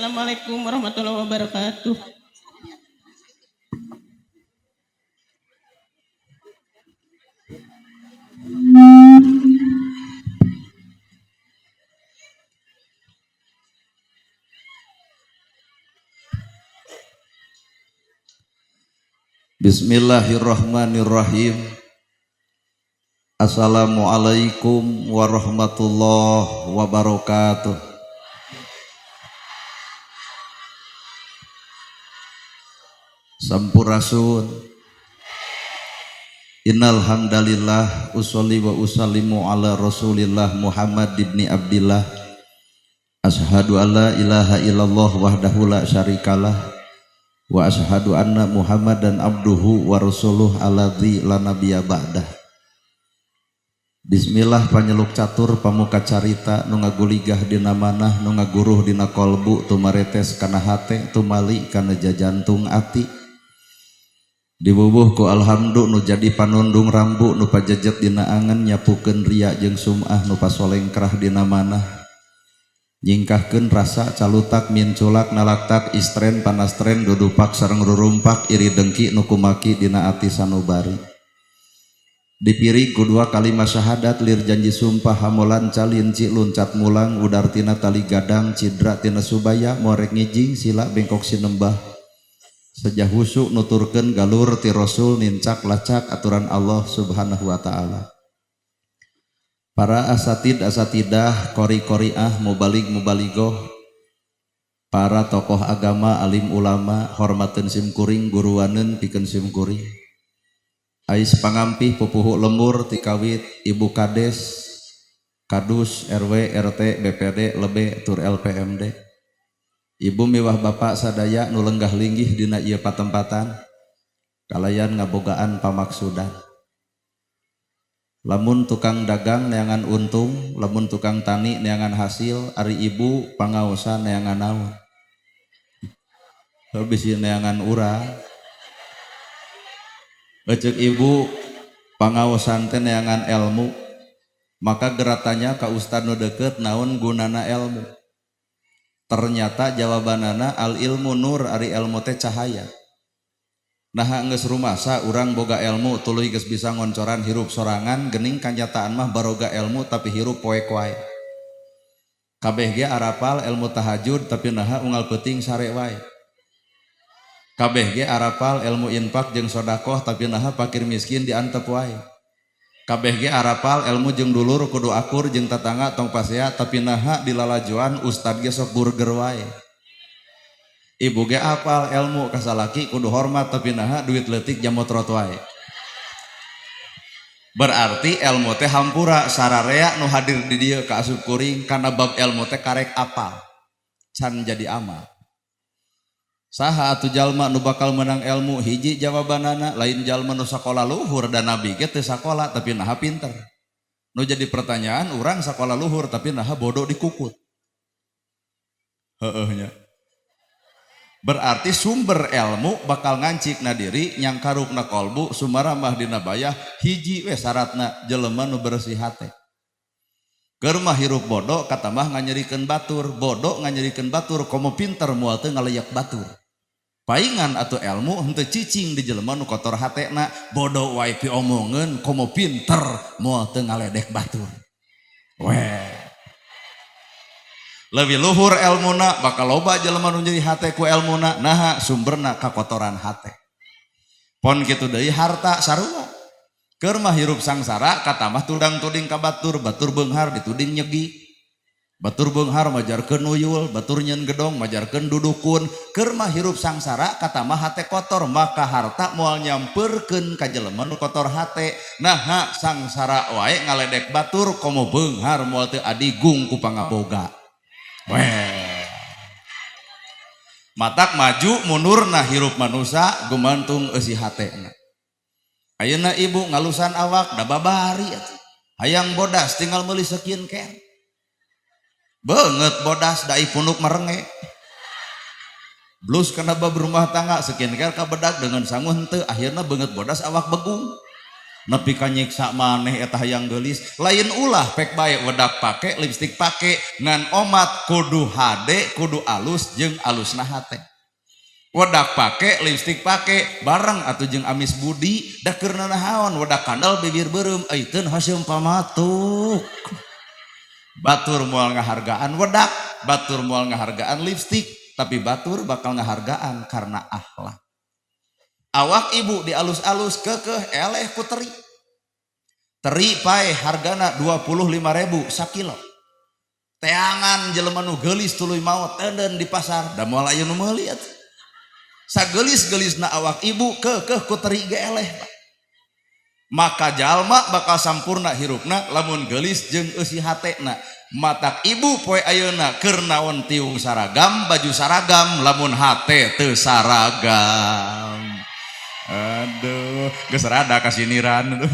Assalamualaikum warahmatullahi wabarakatuh. Bismillahirrahmanirrahim. Assalamualaikum warahmatullahi wabarakatuh. Sampurasun. Innal hamdalillah usolli wa usallimu ala Rasulillah Muhammad ibni Abdillah. Asyhadu alla ilaha illallah wahdahu la syarikalah wa asyhadu anna Muhammadan abduhu wa rasuluh alladzi la nabiyya ba'dah. Bismillah panyeluk catur pamuka carita nu ngaguligah dina manah nu ngaguruh dina kolbu tumaretes kana hate tumali kana jajantung ati. Dibubuh ku alhamdu nu jadi panundung rambu nu pajejet dina angen nyapukeun ria jeung sum'ah nu pasolengkrah dina manah. Nyingkahkeun rasa calutak minculak nalaktak istren panastren dudupak sareng rurumpak iri dengki nu kumaki dina ati sanubari. Dipirig ku dua kalimat syahadat lir janji sumpah hamolan calinci luncat mulang udar tina tali gadang cidra tina subaya morek ngijing sila bengkok sinembah. Sejah husu nuturkeun galur ti Rasul nincak lacak aturan Allah Subhanahu wa taala. Para asatid asatidah qori-qoriah mubalig mubaligoh, para tokoh agama alim ulama hormateun simkuring guruaneun pikeun simkuring. Ais pangampih pupuhu lembur tikawit ibu kades, kadus, RW, RT, BPD, lebe tur LPMD. Ibu miwah bapak sadaya nu lenggah linggih dina ieu patempatan kalayan ngabogaan pamaksudan. Lamun tukang dagang neangan untung, lamun tukang tani neangan hasil, ari ibu pangaosan neangan naon. Bisi neangan urang. Eceuk ibu pangaosan teh neangan ilmu, maka geratanya ka ustad nu deukeut naon gunana ilmu. Ternyata jawabanana al ilmu nur, ari ilmu teh cahaya. Nah geus rumasa urang boga ilmu tuluy geus bisa ngoncoran hirup sorangan gening kanyataan mah baroga ilmu tapi hirup poek wae. Kabeh ge arapal ilmu tahajud tapi naha unggal peuting sare wae. Kabeh ge arapal ilmu infak jeung sodakoh tapi naha fakir miskin diantep wae. Kabeh ge arapal ilmu jeung dulur kudu akur jeung tatangga tong pasea tapi naha dilalajoan ustad ge sok burger wae. Ibu ge apal ilmu kasalaki kudu hormat tapi naha duit leutik jamotrot wae. Berarti ilmu teh hampura sararea nu hadir di dieu ka asup kuring kana bab ilmu teh karek apal can jadi amal. Saha atuh jalma nu bakal menang ilmu hiji jawabanana lain jalma nu sakola luhur dan nabi ge teu sakola tapi naha pinter. Nu jadi pertanyaan urang sakola luhur tapi naha bodoh dikukut. Heueuh nya. Berarti sumber ilmu bakal ngancik na diri nyangkaruk na kolbu sumaramah dina bayah hiji we syaratna jelema nu bersih hate. Keur mah hirup bodoh katamah nganyerikeun batur, bodoh nganyerikeun batur komo pinter moal teu ngaleyak batur. Paingan atau ilmu henteu cicing di jelema nu kotor hatena, bodoh wae piomongeun komo pinter moal teu ngaledek batur. Weh. Lebih luhur elmuna bakal loba jelema nu nyeri hate ku elmuna naha sumberna kakotoran hate. Pon kitu deui harta sarua. Keur mah hirup sangsara katamah tudang tuding ka batur, batur beunghar dituding nyegi. Batur beunghar majarkeun nuyul, batur nyeun gedong majarkeun dudukun. Keur mah hirup sangsara katamah hate kotor, maka harta moal nyampeurkeun ka jelema nu kotor hate. Naha sangsara wae ngaledek batur komo beunghar moal teu adigung ku pangaboga. Weh. Matak maju mundurna hirup manusia gumantung eusi hatena. Ayeuna ibu ngalusan awak da babari atuh. Hayang bodas tinggal meuli skincare. Beungeut bodas da punuk merenge. Blus kana bab rumah tangga skincare kabedak dengan sangu henteu akhirna beungeut bodas awak begung. Nepi ka nyiksa maneh eta hayang geulis. Lain ulah pek bae wedak pake, lipstik pake, ngan omat kudu hade, kudu alus jeung alusna hate. Wedak pake, lipstik pake, bareng atuh jeung amis budi, da keur nanahaon wedak kandel bibir beureum, euy haseum pamatuk. Batur moal ngahargaan wedak, batur moal ngahargaan lipstik, tapi batur bakal ngahargaan karena akhlak. Awak ibu di alus-alus kekeh eleh ku teri. Teri pae hargana 25.000 sakilo. Teangan jelema nu geulis tuluy maot tenden di pasar, da moal aya nu meuli atuh. Sageulis-geulisna awak ibu kekeh ku teri ge eleh. Maka jalma bakal sampurna hirupna lamun geulis jeung eusi hatena. Matak ibu poe ayeuna keur naon tiung saragam, baju saragam lamun hate teu saragam. Aduh, geus rada kasiniran. Aduh.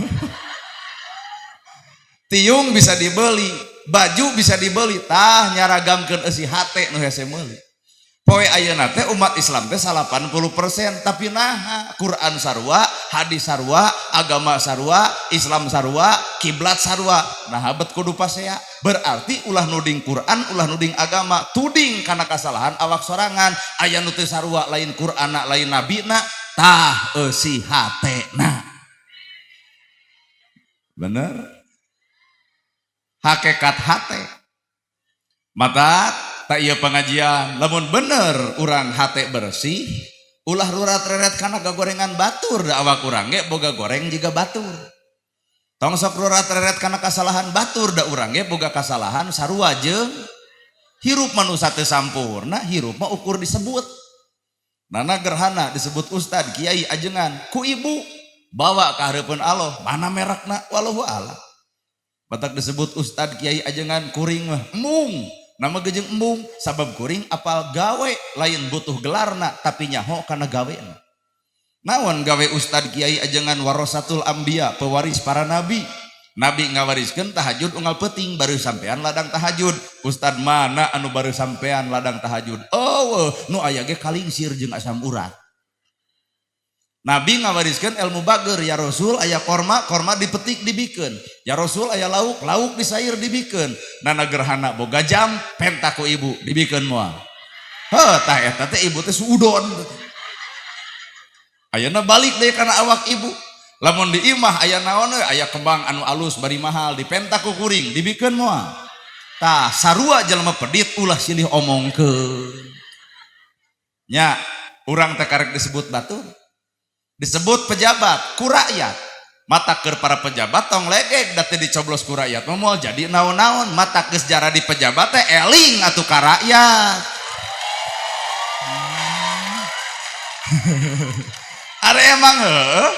Tiung bisa dibeli, baju bisa dibeli, tah nyaragamkeun eusi hate nu hese meuli. Poe ayeuna teh umat Islam teh 80%, tapi naha Quran sarua, hadis sarua, agama sarua, Islam sarua, kiblat sarua. Naha bet kudu pasea. Berarti ulah nuding Quran, ulah nuding agama, tuding kana kasalahan awak sorangan. Aya nu teu sarua lain Quranna, lain nabina, tah eusi hatena. Bener? Hakekat hate. Mata tak iya pengajian, lamun bener urang hate bersih, ulah rurat reret kana gorengan batur, da awak urang ge boga goreng juga batur. Tong sok rurat reret kana kasalahan batur, da urang ge boga kasalahan sarua jeung hirup manusia teu sampurna, hirup mah ukur disebut. Nana gerhana disebut ustad, kiai, ajengan, ku ibu bawa ka hareupeun Allah, mana merekna wallahu a'lam. Batak disebut ustad, kiai, ajengan kuring mah embung. Nama gejeng embung sabab kuring apal gawe, lain butuh gelarna tapi nyaho kana gawena. Naon gawe ustad, kiai, ajengan? Warasatul anbiya, pewaris para nabi. Nabi ngawariskeun tahajud unggal peuting, baru sampean ladang tahajud. Ustad mana anu baru sampean ladang tahajud? Oh, nu aya ge kalingsir jeung asam urat. Nabi ngawariskeun ilmu bager, ya Rasul aya korma, korma dipetik dibikeun. Ya Rasul aya lauk, lauk disair dibikeun. Nana gerhana boga jam, penta ku ibu dibikeun moal. Heuh, tah eta teh ibu teh suudon. Ayeuna balik deui kana awak ibu. Lamun di imah aya naon we, aya kembang anu alus bari mahal dipenta ku kuring, dibikeun moal. Tah sarua jelema pedit ulah silih omongkeun. Nya, urang teh karek disebut batur. Disebut pejabat ku rakyat. Mata keur para pejabat tong legeg da teu dicoblos ku rakyat mah moal jadi naon-naon. Mata geus jara di pejabat teh eling atuh ka rakyat. Are emang heuh?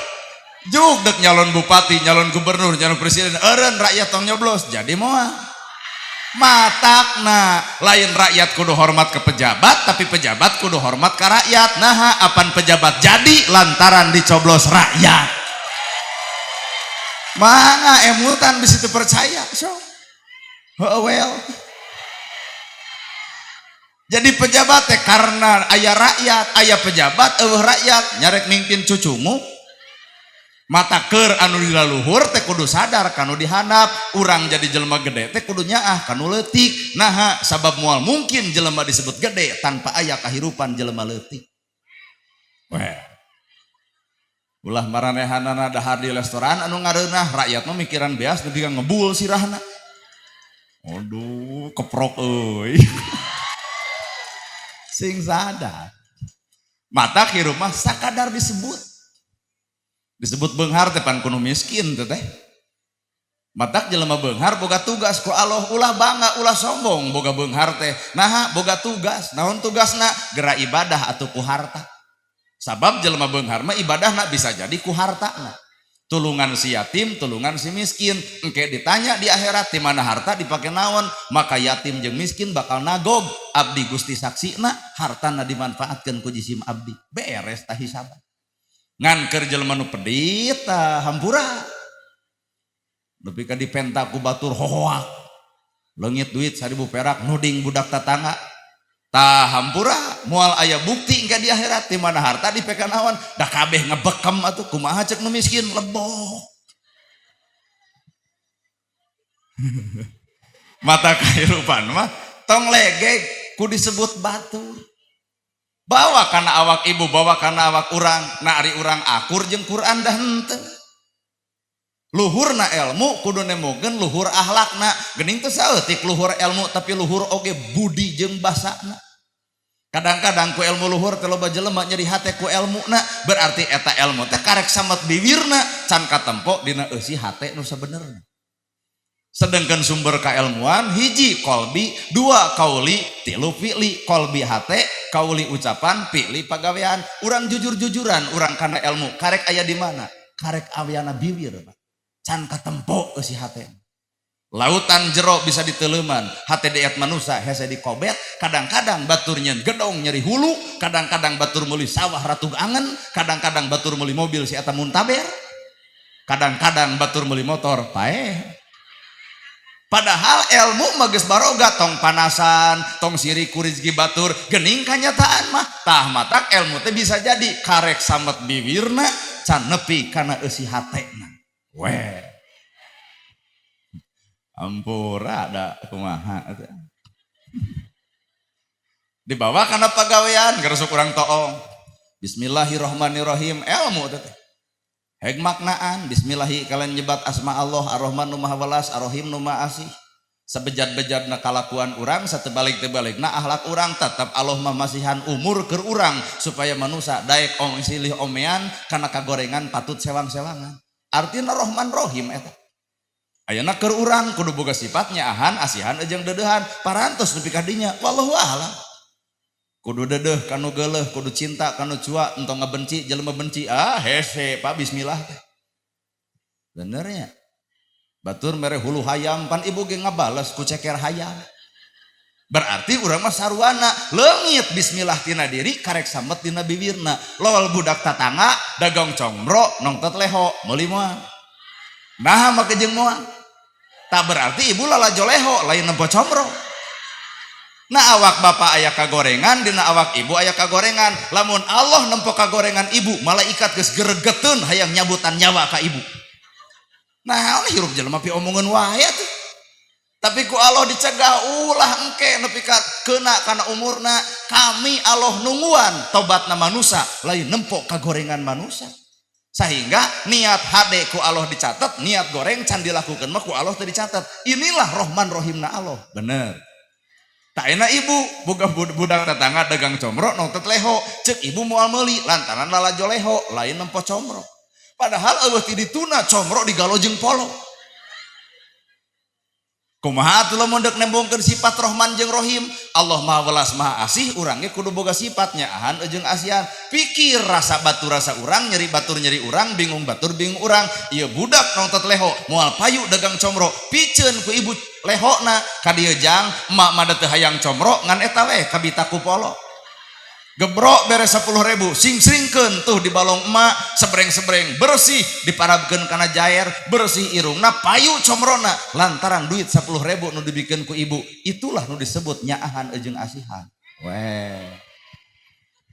Juk dek nyalon bupati, nyalon gubernur, nyalon presiden, eureun rakyat tong nyoblos, jadi moal. Matakna lain rakyat kudu hormat ke pejabat, tapi pejabat kudu hormat ke rakyat. Naha apan pejabat jadi lantaran dicoblos rakyat. Mangga emutan bisa percaya so. Oh, well. Jadi pejabat teh karena aya rakyat, aya pejabat eueuh rakyat nyarek mimpin cucumu. Mata keur anu di laluhur teh kudu sadar kanu dihandap, urang jadi jelema gede teh kudu nyaah kanu leutik. Naha sabab moal mungkin jelema disebut gede tanpa aya kahirupan jelema leutik. Weh. Ulah maranehanana dahar di restoran anu ngareunah, rakyat mah mikiran beas nepi ka ngebul sirahna. Aduh, keprok euy. Sing sadar. Mata hirup mah sakadar disebut. Disebut beunghar teh pan kudu miskin teh teh. Matak jelema beunghar boga tugas ku Allah, ulah bangga, ulah sombong boga beunghar teh. Naha boga tugas, naon tugasna? Gera ibadah atau ku harta. Sabab jelema beunghar mah ibadahna bisa jadi ku hartana. Tulungan si yatim, tulungan si miskin. Engke ditanya di akhirat di mana harta dipake naon, maka yatim jeung miskin bakal nagog. Abdi Gusti saksina hartana dimanfaatkeun ku jisim abdi. Beres tah hisaban. Ngan keur jelema nu pedit tah hampura. Nepi ka dipenta ku batur hohoak. Leungit duit 1000 perak nuding budak tatangga. Tah hampura moal aya bukti engke di akhirat di mana harta dipeka naon, da kabeh ngebekem atuh kumaha cek nu miskin lebok. Mata kehidupan mah tong legeg ku disebut batur. Bawa kana awak ibu, bawa kana awak urang. Na ari urang akur jeung Quran dah henteu. Luhurna ilmu kudu nemukeun luhur akhlakna. Geuning teu saeutik luhur ilmu, tapi luhur oge budi jeung basana. Kadang-kadang ku ilmu luhur teh loba jelema nyeri hate ku ilmuna, berarti eta ilmu teh karek samet bibirna can katempo dina eusi hate nu sabenerna. Sedangkan sumber keilmuan hiji kolbi, dua kauli, tilu fi'li. Kolbi hate, kauli ucapan, fi'li pagawean. Urang jujur-jujuran urang kana ilmu karek aya di mana? Karek aweana bibir, Pak. Can katempo eusi hate. Lautan jero bisa diteleman, hate diet manusia hese dikobet. Kadang-kadang batur nyen gedong nyeri hulu, kadang-kadang batur meuli sawah ratug angen, kadang-kadang batur meuli mobil si eta muntaber, kadang-kadang batur meuli motor paeh. Padahal ilmu mah geus baroga, tong panasan, tong sirik ku rezeki batur, geuning kanyataan mah. Tah, matak ilmu teh bisa jadi karek samet bibirna can nepi kana eusi hatena. Weh. Ampura da kumaha teh. Dibawa kana pagawean geresuk urang toong. Bismillahirrahmanirrahim, ilmu teh. Heg maknaan bismillahi kalian nyebat asma Allah, Ar-Rahman nu Maha Welas, Ar-Rahim nu Maha Asih. Sebejat-bejatna kalakuan urang, satebalik-tebalikna akhlak urang, tetap Allah mah masihan umur keur urang supaya manusia daek ong silih omean kana kagorengan patut sewang-sewangan. Artina Rahman Rahim eta. Ayeuna keur urang kudu boga sifatnya ahan, asihan jeung deudeuhan, parantos nepi ka dinya, wallahu a'lam. Kudu dedeh kanu geuleuh, kudu cinta kanu cua, entong ngabenci jelema benci. Ah, hese Pak bismillah teh. Bener ya? Batur mere hulu hayam pan ibu ge ngabales ku ceker hayam. Berarti urang mah sarwana leungit bismillah tina diri karek samet dina bibirna. Lowal budak tatangga dagang combro nongtot leho meuli moal. Nah make jeung moal. Tak berarti ibu lalajo leho lain nempo combro. Nah awak bapak aya kagorengan, dina awak ibu aya kagorengan. Lamun Allah nempo kagorengan ibu, malaikat geus geregeteun hayang nyabutan nyawa ka ibu. Nah, hirup jelema pi omongan wae tuh. Tapi ku Allah dicegah ulah engke nepi ka keuna kana umurna, kami Allah nungguan tobatna manusia lain nempo kagorengan manusia. Sehingga niat hade ku Allah dicatat, niat goreng can dilakukan mah ku Allah teu dicatat. Inilah Rohman Rohimna Allah. Bener. Tak enak ibu, boga budak tetangga dagang comro nongtot leho, cek ibu moal meuli lantaran lalajo leho lain nempo comro. Padahal eueuh ti dituna comro digalo jeung polo. Kumaha atuh lamun deuk nembongkeun sifat Rohman jeung Rohim? Allah Maha Welas Maha Asih, urang ge kudu boga sifatnya ahan jeung asihan. Pikir rasa batur rasa urang, nyeri batur nyeri urang, bingung batur bingung urang. Ieu budak nongtot leho, moal payu dagang comro, piceun ku ibu lehona ka dieu jang, emak mah teu hayang comro ngan eta we kabita ku polo. Gebrok beres 10.000, sing-singkeun tuh di balong emak, sebreng-sebreng bersih diparabkeun kana jair, bersih irungna payu comrona lantaran duit 10.000 nu dibikeun ku ibu. Itulah nu disebut nyaahan jeung asihan. Weh.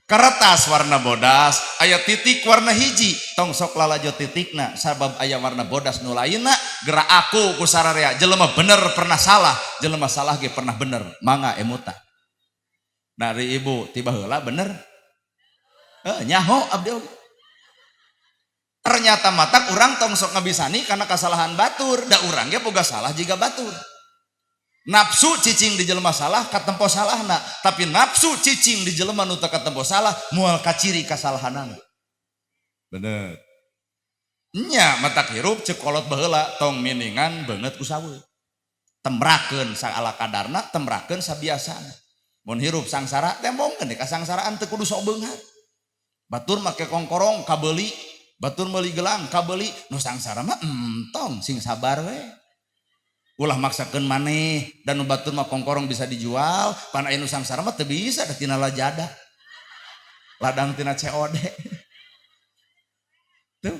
Kertas warna bodas, aya titik warna hiji, tong sok lalajo titikna sabab aya warna bodas nu lainna, gerak aku ku sararea jelema bener pernah salah, jelema salah ge pernah bener, mangga emuta. Dari ibu tiba heula bener. Nyaho abdi oge. Ternyata matak urang tong sok ngabisani karena kesalahan batur, da urang ge boga salah jiga batur. Nafsu cicing di jelema salah katempo salahna, tapi nafsu cicing di jelema nu teu katempo salah moal kaciri kasalahanana. Bener. Nya matak hirup cek kolot baheula tong miningan beungeut ku saweut. Tembrakeun saala kadarna, tembrakeun sabiasana. Mun hirup sangsara tembongkeun kasangsaraan teu kudu sok beunghar. Batur make kongkorong kabeuli, batur meuli gelang kabeuli, nu sangsara mah entong sing sabar we. Ulah maksakeun maneh dan nu batur mah kongkorong bisa dijual, pan aya nu sangsara mah teu bisa da tina lajada. Ladang tina COD. Tuh.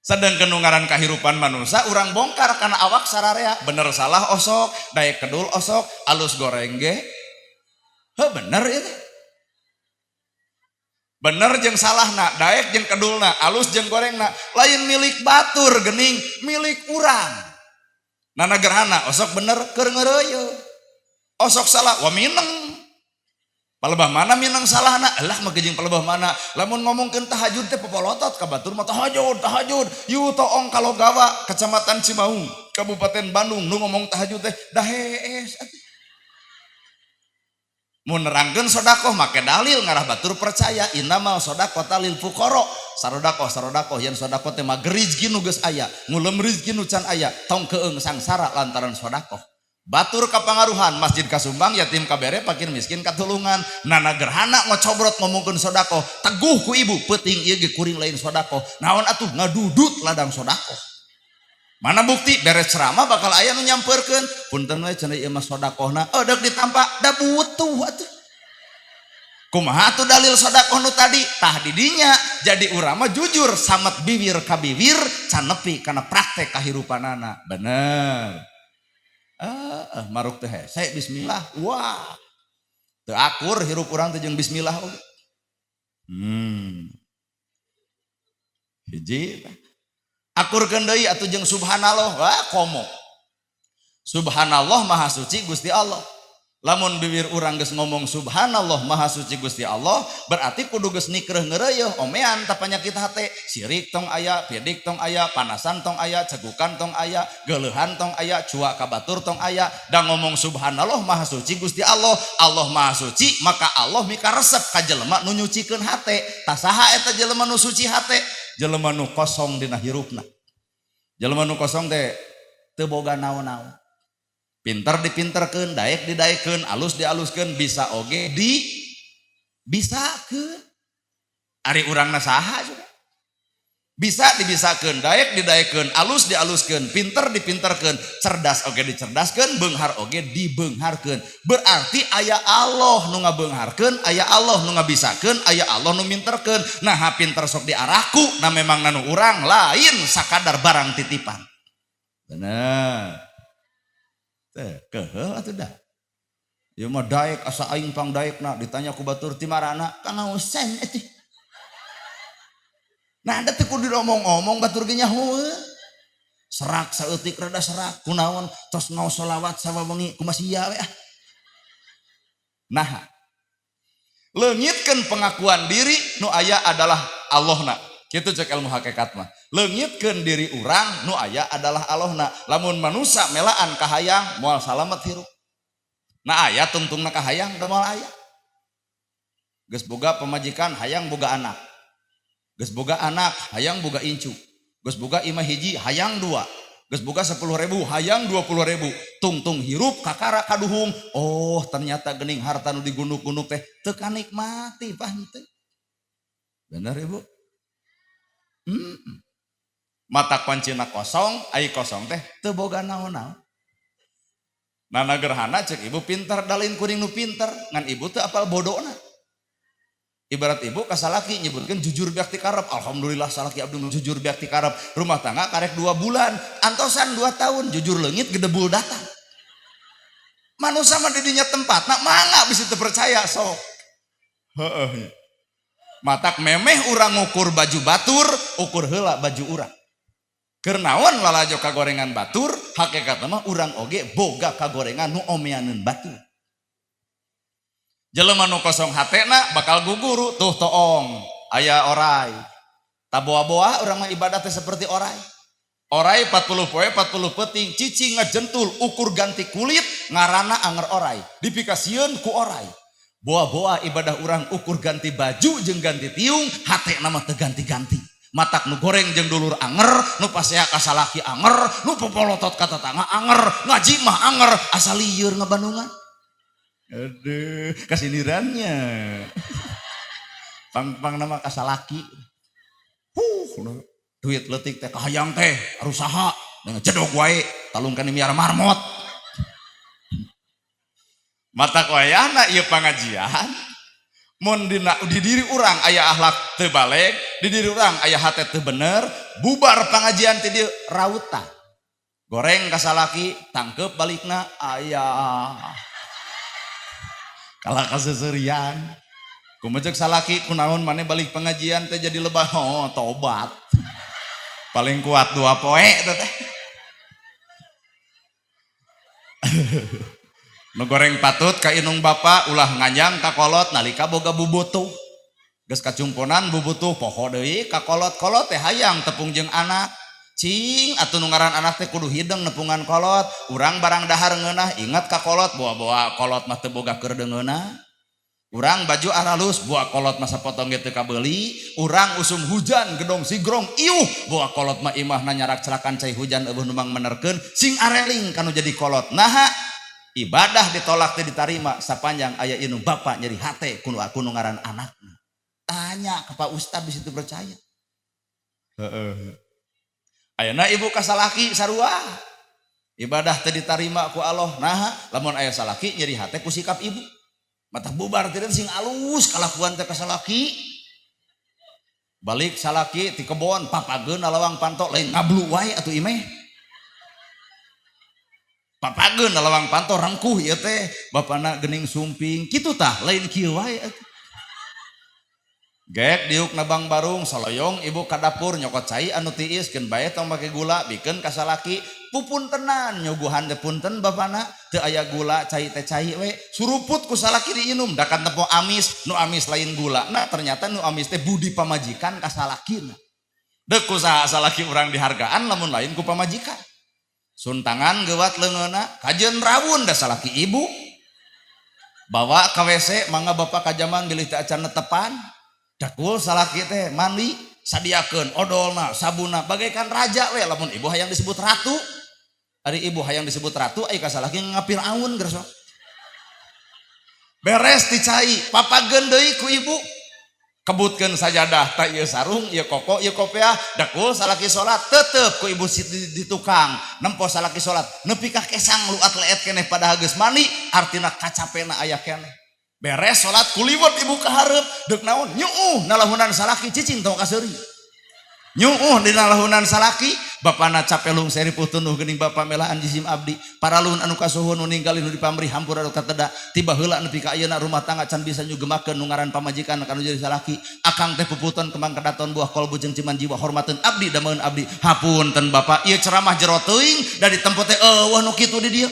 Sedangkan nu ngaran kahirupan manusia urang bongkar kana awak sararea, bener salah osok, daek kedul osok, alus goreng ge. Heuh bener ieu teh. Bener jeung salahna, daek jeung kedulna, alus jeung gorengna, lain milik batur gening, milik urang. Nana gerhana osok bener keur ngeureuyeuh, osok salah wah mineng. Palebah mana mineng salahna? Alah mah jeung palebah mana. Lamun ngomongkeun tahajud teh popolotot ka batur mah, tahajud, tahajud. Yu toong Kalogawa, Kecamatan Cimaung, Kabupaten Bandung, nu ngomong tahajud teh da hees atuh. Mun nerangkeun sodakoh make dalil ngarah batur percaya, innamas shodaqotu lil fuqara. Sarodakoh, sarodakoh, yen sodakoh teh mah rizki nu geus aya, ngulem rizki nu can aya, tong keung sangsara lantaran sodakoh. Batur kapangaruhan, masjid kasumbang, yatim kabere, fakir miskin katulungan. Nana gerhana ngocobrot ngomongkeun sodakoh, teguh ku ibu, peuting ieu ge kuring lain sodakoh. Naon atuh? Ngadudut ladang sodakoh. Mana bukti? Beres ceramah bakal aya nu nyamperkeun, punten we cenah, ieu mah sodakohna. Oh, deuk ditampa da butuh atuh. Kumaha atuh dalil sodakoh nu tadi? Tah, didinya jadi urang mah jujur, samet bibir ka bibir can nepi kana praktek kahirupanana. Bener. Ah, maruk teh hese bismillah. Wah. Teu akur hirup urang teh jeung bismillah oge. Hiji tah. Akurkeun deui atuh jeung subhanallah. Wah, komo. Subhanallah, maha suci Gusti Allah. Lamun bibir urang geus ngomong subhanallah, maha suci Gusti Allah, berarti kudu geus nikreuh ngeureuyeuh omean ta panyakit hate, sirik tong aya, pidik tong aya, panasan tong aya, cegukan tong aya, geuleuhan tong aya, cuak ka batur tong aya. Da ngomong subhanallah, maha suci Gusti Allah, Allah maha suci, maka Allah mikaresep ka jelema nu nyucikeun hate. Tah, saha eta jelema nu suci hate? Jelema nu kosong dina hirupna. Jelema nu kosong teh teu boga naon-naon. Pinter dipinterkeun, daek didaekeun, alus dialuskeun, bisa oge di bisakeun. Ari urangna saha juga? Bisa dibisakeun, daek didaekeun, alus dialuskeun, pinter dipinterkeun, cerdas oge dicerdaskeun, beunghar oge dibeungharkeun. Berarti aya Allah nu ngabeungharkeun, aya Allah nu ngabisakeun, aya Allah nu minterkeun. Nah, pinter sok diarahku, nah memang nanu urang lain sakadar barang titipan. Bener. Teh, keuheul atuh dah. Ieu mah daek, asa aing pang daekna, ditanya ku batur ti marana, kangaosan atuh. Nah, ada teh kudu diomong-omong, batur ge nyahoeun. Serak saeutik rada serak, kunaon tos ngaos sholawat sawawengi, kumaha sia we ah. Nah, leungitkeun pengakuan diri, nu aya adalah Allahna. Kitu cek ilmu hakikat mah. Leungitkeun diri urang, nu aya adalah Allahna. Lamun manusa melaan kahayang, moal salamet hirup. Nah, aya tungtungna kahayang da moal aya. Geus boga pamajikan hayang boga anak. Geus boga anak hayang boga incu. Geus boga imah hiji hayang dua. Geus boga 10.000 hayang 20.000. Tungtung hirup kakara kaduhung. Oh, ternyata gening harta nu digunuk-gunuk teh teu kanikmati, pah teu. Bener, Ibu? Mata kuncina kosong, ai kosong teh teu boga naon-naon. Nana gerhana cek ibu pintar, dalin kuring nu pinter, ngan ibu teu apal bodona. Ibarat ibu ka salaki nyebutkan jujur bakti karep, alhamdulillah salaki abdi jujur bakti karep. Rumah tangga karek 2 bulan, antosan 2 tahun, jujur leungit gedebul datang. Manusia mah didinya tempat, nak mangga bisa terpercaya sok. Heeh. Matak memeh urang ngukur baju batur, ukur heula baju urang. Keur naon lalajo kagorengan batur, hakikatna mah urang oge boga kagorengan nu omeaneun batur. Jelema nu kosong hatena bakal guguru tuh toong aya orai. Taboa-boa urang mah ibadah teh seperti orai. Orai 40 poe 40 peuting cicing ngajentul ukur ganti kulit, ngarana anger orai. Dipikasieun ku orai. Boa-boa ibadah urang ukur ganti baju jeung ganti tiung, hatena mah teu ganti-ganti. Matak nu goreng jeung dulur anger, nu pasea ka salaki anger, nu popolotot ka tetangga anger, ngaji mah anger, asa lieur ngabandungan. Aduh, kasindirannya. Pang-pang nama kasalaki. Huh, duit leutik teh kahayang teh arusaha dengan jedog wae talungkan miara marmot. Mata wayahna ieu pangajian, mun dina di diri urang aya akhlak teu baleg, di diri urang aya hate teu bener, bubar pangajian ti dieu rautan. Goreng ka salaki, tangkep balikna aya. Kalah kaseuserian. Kumaha cek salaki, kunaon maneh balik pengajian teh jadi lebah? Oh, tobat. Paling kuat 2 poe teh. Nu goreng patut ka inung bapa ulah nganjang ka kolot nalika boga bubutuh. Geus kacumponan bubutuh poho deui ka kolot-kolot teh hayang tepung jeung anak. Cing atuh nu ngaran anak teh kudu hideng nepungan kolot. Urang barang dahar ngeunah ingat ka kolot, bawa-bawa kolot mah teu boga keur deungeunah. Urang baju aralus buah kolot mah sapotong ge teu kabeuli. Urang usum hujan gedong sigrong iuh buah kolot mah imahna nyarak celakan cai hujan eueuh nu mangmenerkeun sing areling kanu jadi kolot. Naha ibadah ditolak teu ditarima sapanjang aya indung bapa nyeri hate kudu aku nu ngaran anakna. Tanya ke Pak Ustad di situ percaya. Heeh. Ayeuna ibu ka salaki sarua. Ibadah teu ditarima ku Allah. Naha lamun aya salaki nyeri hate ku sikap ibu. Mata bubar tidak sing alus kalakuan teh ka salaki. Balik salaki ti kebon papageun lawang panto lain ngablu wae atuh imeh. Papageun lawang panto rengkuh ieu teh bapana geuning sumping kitu tah lain kieu wae atuh. Gek diuk nabang barung saloyong ibu ka dapur nyokot cai anu tiis keun bae tong make gula bikeun ka salaki pupuntenan nyuguhan teh punten bapana teu aya gula cai teh cai we suruput ku salaki diinum da kan tempo amis nu amis lain gula nah ternyata nu amis teh budi pamajikan ka salakina. Deuk ku saha salaki urang dihargaan lamun lain ku pamajikan. Suntangan geuwat leungeunna kajeun rawun da salaki ibu. Bawa ka WC mangga bapak ka jaman bilih teu acan netepan. Dakul salaki teh mandi sadiakeun odolna sabunna bagaikan raja we lamun ibu hayang disebut ratu. Ari ibu hayang disebut ratu ai ka salaki ngapiraun geus. Beres dicai papageun deui ku ibu. Kebutkeun sajadah ta ieu sarung ieu koko ieu kopeah dakul salaki salat tetep ku ibu di tukang nempo salaki salat nepi ka kesang luat leet keneh padahal geus mandi artina kacapena aya keneh. Beres salat kuliwet ibu ka hareup deuk naon nyuuh nalahunan salaki cicing tong kaseuri. Nyuuh dina lahunan salaki bapana capelung seri putunuh geuning bapa melaan jisim abdi paralun anu kasuhun nu ninggalin nu dipamri hampura nu kateda tiba heula nepi ka ayeuna rumah tangga can bisa nyugemakeun nu ngaran pamajikan kanu jadi salaki akang teh puputon kembang kedaton buah kolbu jeung ciman jiwa hormateun abdi dameun abdi hapunten bapa ieu ceramah jero teuing da di tempo teh eueuh nu kitu di dieu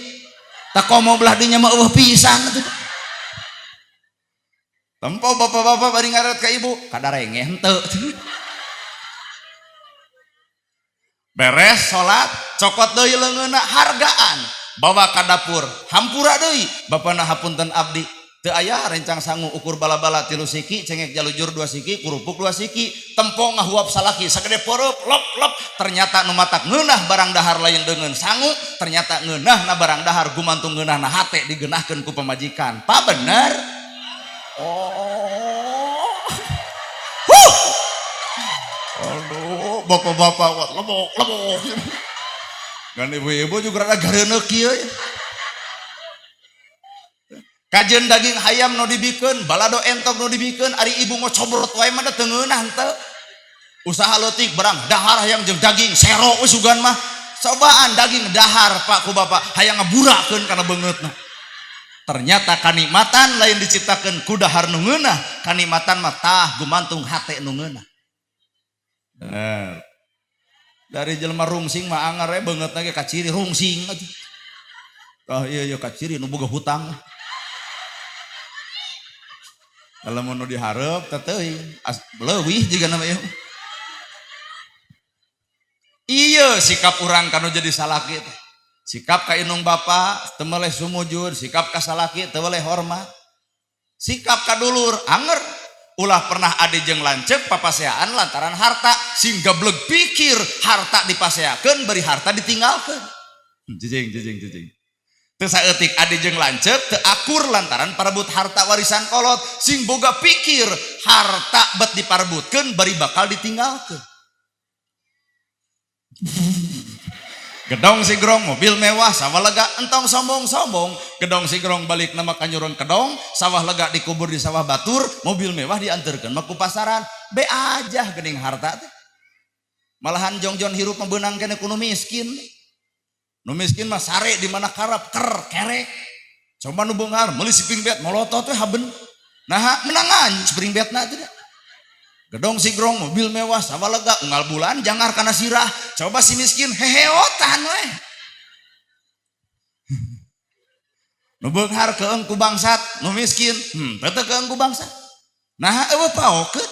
takomo belah dinya mah eueuh pisan atuh. Tempo bapak-bapak bari ngaret ka ibu kadarenge henteu. Beres salat cokot deui leungeunna hargaan bawa ka dapur hampura deui bapana hapunten abdi teu aya rencang sangu ukur bala-bala 3 siki cengek jalujur 2 siki kerupuk 2 siki tempo ngahuap salaki sagede poreup lop lop ternyata nu matak ngeunah barang dahar lain deungeun sangu ternyata ngeunahna barang dahar gumantung ngeunahna hate digeunahkeun ku pamajikan. Pa bener? Oh. Huh. Aduh, bapak-bapak lebok lebok. Dan ibu-ibu juga rada gareuneuh kieu. Kajeun daging hayam nu dibikeun, balado entok nu dibikeun, ari ibu ngocobrot wae mah teu ngeunah henteu. Usaha leutik barang dahar hayang jeung daging sero we sugan mah. Cobaan daging dahar Pak ku bapak hayang ngaburakeun kana beungeutna. Ternyata kanikmatan lain diciptakeun ku dahar nu ngeunah, kanikmatan mah tah gumantung hate nu ngeunah. Bener. Dari jelema rungsing mah anger we beungeutna ge kaciri rungsing atuh. Tah ieu ieu kaciri nu boga hutang. Lamun nu dihareup teh teuing, leuwih jiga nama ieu. Ieu sikap urang kanu jadi salaki teh. Sikap ka indung bapa teu meleh sumujud, sikap ka salaki teu weleh hormat. Sikap ka dulur anger ulah pernah adi jeung lanceuk papaseaan lantaran harta sing gableg pikir harta dipaseakeun beri harta ditinggalkeun. Jijing jijing jijing. Teu saeutik adi jeung lanceuk teu akur lantaran parebut harta warisan kolot sing boga pikir harta bet diparebutkeun bari bakal ditinggalkeun. Gedong sigrong mobil mewah sawah lega entong sombong-sombong gedong sigrong balik nama kanyurun kedong sawah lega dikubur di sawah batur mobil mewah diantarkan mah ku pasaran be aja geuning harta teh malahan jongjon hirup mah beunang keneh ku nu miskin. Nu miskin mah sare di mana karep ker kerek coba nu beunghar meuli spring bed molotot we haben nah menangan spring bedna teh. Gedong sigrong mobil mewah sawah lega unggal bulan jangar kana sirah coba si miskin heheotan we. Nu beunghar keung ku bangsat, nu miskin henteu keung ku bangsat. Nah eueuh paokeun.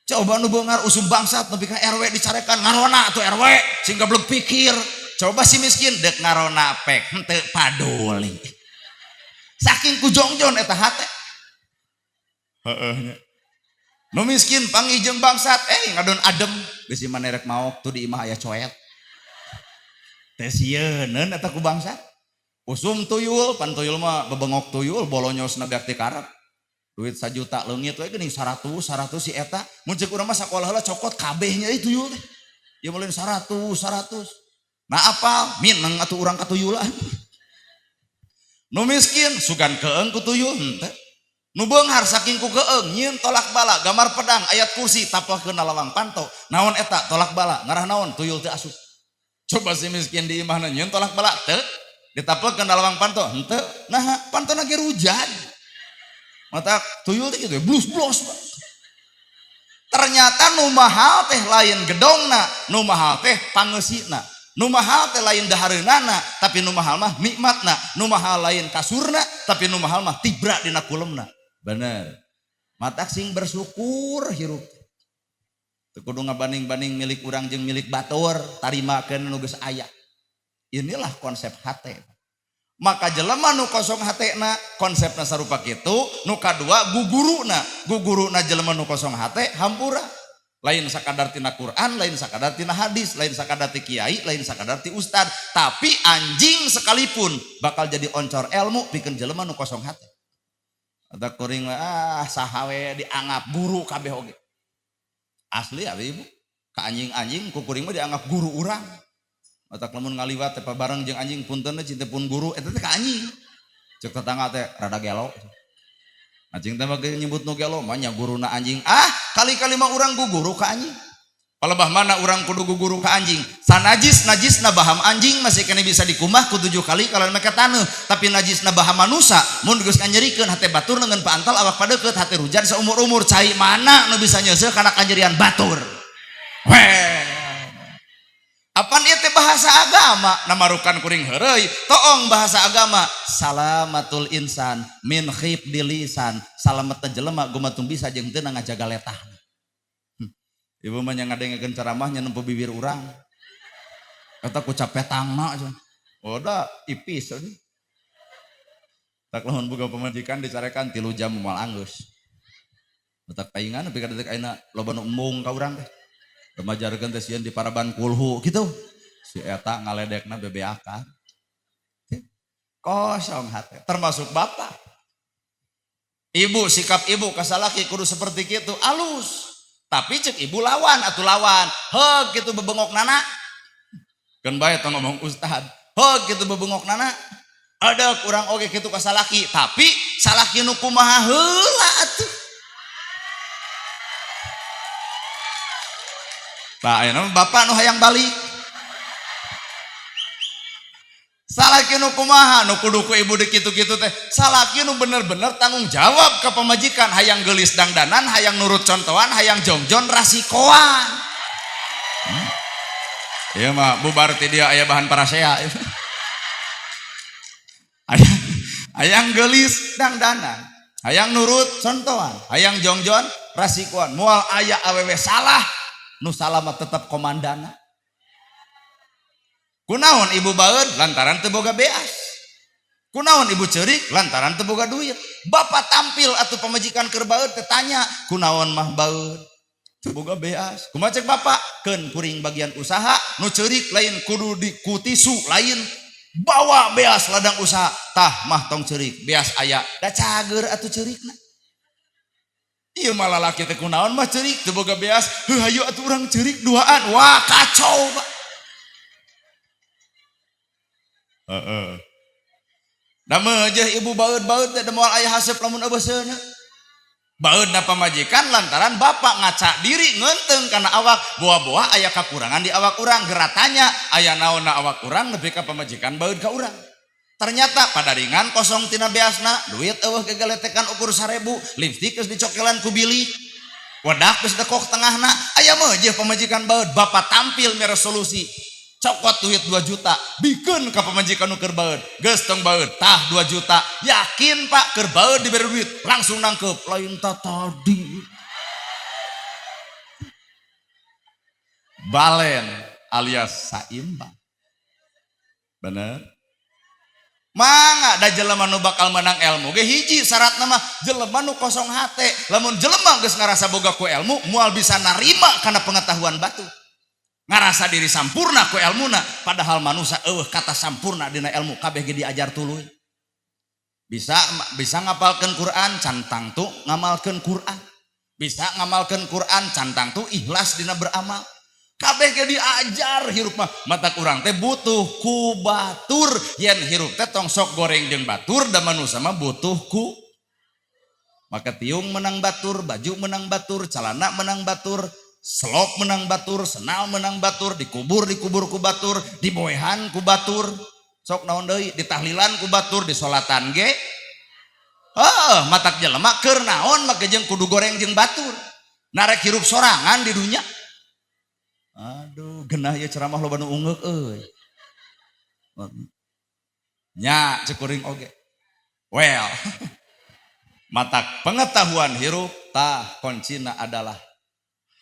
Coba nu beunghar usum bangsat nepi ka RW dicarekan ngarona atuh RW sing goblok pikir. Coba si miskin dek ngarona pek henteu paduli. Saking ku jongjon eta hate. Heeh nya. Nu miskin panggih jeung bangsat, ngadon adem bisi manerek maok tuh di imah aya coet. Teh sieuneun eta ku bangsat. Usum tuyul, pan tuyul mah bebengok tuyul bolonyosna beak ti karep. Duit 1 juta leungit we geuning 100 100 si eta. Mun ceuk urang mah sakola heula cokot kabeh nya ieu tuyul teh. Ieu mah lain 100 100. Nah apal mineng atuh urang ka tuyulan. Nu miskin sugan keeng ku tuyul henteu. Nu beunghar saking ku keeng nyieun tolak bala gambar pedang ayat kursi tapelkeun na lawang panto. Naon eta tolak bala ngarah naon tuyul teu asup. Coba si miskin di imahna nyieun tolak bala teu ditapelkeun na lawang panto henteu. Nah pantona ge rujan. Mata tuyul teh kitu blus-blus. Ternyata nu mahal teh lain gedongna, nu mahal teh pangeusina. Nu mahal teh lain dahareunana, tapi nu mahal mah nikmatna. Nu mahal lain kasurna, tapi nu mahal mah tibra dina kulemna. Bener. Matak sing bersyukur hirup. Teu kudu ngabanding-banding milik urang jeung milik batur, tarimakeun nu geus aya. Inilah konsep hate. Maka jelema nu kosong hatena, konsepna sarupa kitu, nu kadua guguruna. Guguruna jelema nu kosong hate hampura. Lain sakadar tina Quran, lain sakadar tina hadis, lain sakadar ti kiai, lain sakadar ti ustad, tapi anjing sekalipun bakal jadi oncor ilmu pikeun jelema nu kosong hate. Eta kuring saha we dianggap guru kabeh oge. Asli abi ibu, ka anjing-anjing ku kuring mah dianggap guru urang. Matak lamun ngaliwat teh bareng jeung anjing punten cinta pun guru eta teh ka anjing. Ceuk tetangga teh rada gelo. Anjing teh mah nyebut nu gelo mah nya guruna anjing. Ah, kali-kali mah urang guguru ka anjing. Palebah mana urang kudu guguru ka anjing. Sanajis najisna baham anjing masih kena bisa dikumah ku 7 kali kalau make taneuh, tapi najisna baham manusa mun geus nganyerikeun hate batur neungeun paantal awak padeukeut hate rujan saumur-umur cai mana nu bisa nyeuseuh kana kanyerian batur. Weh. Apan ieu teh bahasa agama, namarukan kuring heureuy, toong bahasa agama. Salamatul insan min khifdi lisan, salametna jelema gumatung bisa jeung teu ngajaga letahna. Ibu mah nya ngadengekeun ceramah nya nempo bibir urang. Eta ku capetangna cenah. Oh da ipis euy. Tak lamun boga pamajikan dicarekan 3 jam moal anggeus. Batak paingan nepi ka detik ayeuna loba nu embung ka urang teh. Remajarkeun teh sieun di paraban kulhu gitu. Si eta ngaledekna bebeakan. Kosong hati, termasuk bapak. Ibu, sikap ibu ka salaki kudu seperti kitu, alus. Tapi cek ibu lawan atuh lawan. Heug kitu bebengok nana. Keun bae tong ngomong ustad. Heug kitu bebengok nana. Ada kurang oge kitu ka salaki, tapi salaki nu kumaha heula atuh. Tah ayeuna mah bapak nu hayang balik. Salaki nu kumaha nu kudu ku ibu di kitu-kitu teh. Salaki nu bener-bener tanggung jawab ka pamajikan, hayang geulis dangdanan, hayang nurut contohan, hayang jongjon rasikoan. Ieu mah bubar ti dia aya bahan parasea. Hayang geulis dangdanan, hayang nurut contohan, hayang jongjon rasikoan. Moal aya awewe salah, nu salah mah tetep komandana. Kunaon ibu baeud lantaran teu boga beas. Kunaon ibu ceurik lantaran teu boga duit. Bapak tampil atuh pamajikan keur baeud teh tanya, kunaon mah baeud? Teu boga beas. Kumaha cek bapak? Keun kuring bagian usaha, nu ceurik lain kudu dikutisu lain. Bawa beas ladang usaha, tah mah tong ceurik, beas aya. Da cager atuh ceurikna. Ieu mah lalaki teh kunaon mah ceurik teu boga beas, heuh hayu atuh urang ceurik duaan. Wah kacau, Pak. Heeh. Da meujeuh ibu baeud-baeud teh moal aya haseup lamun eueuh seuneu. Baeudna pamajikan lantaran bapak ngaca diri ngeunteung kana awak, boa-boa aya kakurangan di awak urang, geratanya aya naonna awak urang nepi ka pamajikan baeud ka urang. Ternyata padaringan kosong tina beasna, duit eueuh gegeletekan ukur 1000, lipstik geus dicokelan ku bilik. Wedak geus dekok tengahna, aya meujeuh pamajikan baeud, bapak tampil mere solusi. Cokot duit 2 juta, bikeun ka pamajikan nu keur baeud. Geus tong baeud, tah 2 juta. Yakin Pak keur baeud dibere duit, langsung nangkep. Lain ta tadi. Balen alias saimbang. Bener? Mangga da jelema nu bakal menang ilmu ge hiji syaratna mah jelema nu kosong hate. Lamun jelema geus ngarasa boga ku ilmu moal bisa narima kana pengetahuan batu. Ngarasa diri sampurna ku elmuna, padahal manusia eueuh kata sampurna dina ilmu kabeh ge diajar tuluy. Bisa bisa ngapalkeun Quran can tangtu ngamalkeun Quran. Bisa ngamalkeun Quran can tangtu ikhlas dina beramal. Kabeh ge diajar hirup mah, mata urang teh butuh ku batur, yen hirup teh tong sok goreng jeung batur da manusia mah butuh ku. Maka tiung menang batur, baju menang batur, celana menang batur, selop menang batur, senal menang batur, dikubur dikubur ku batur, diboehan ku batur, sok naon deui, ditahlilan ku batur, disolatan ge. Heuh, matak jelema keur naon make jeung kudu goreng jeung batur. Narek hirup sorangan di dunya. Aduh, genah ya ceramah loba nu ungeuk euy. Nya cek kuring oge. Well, matak pengetahuan hirup tah kuncina adalah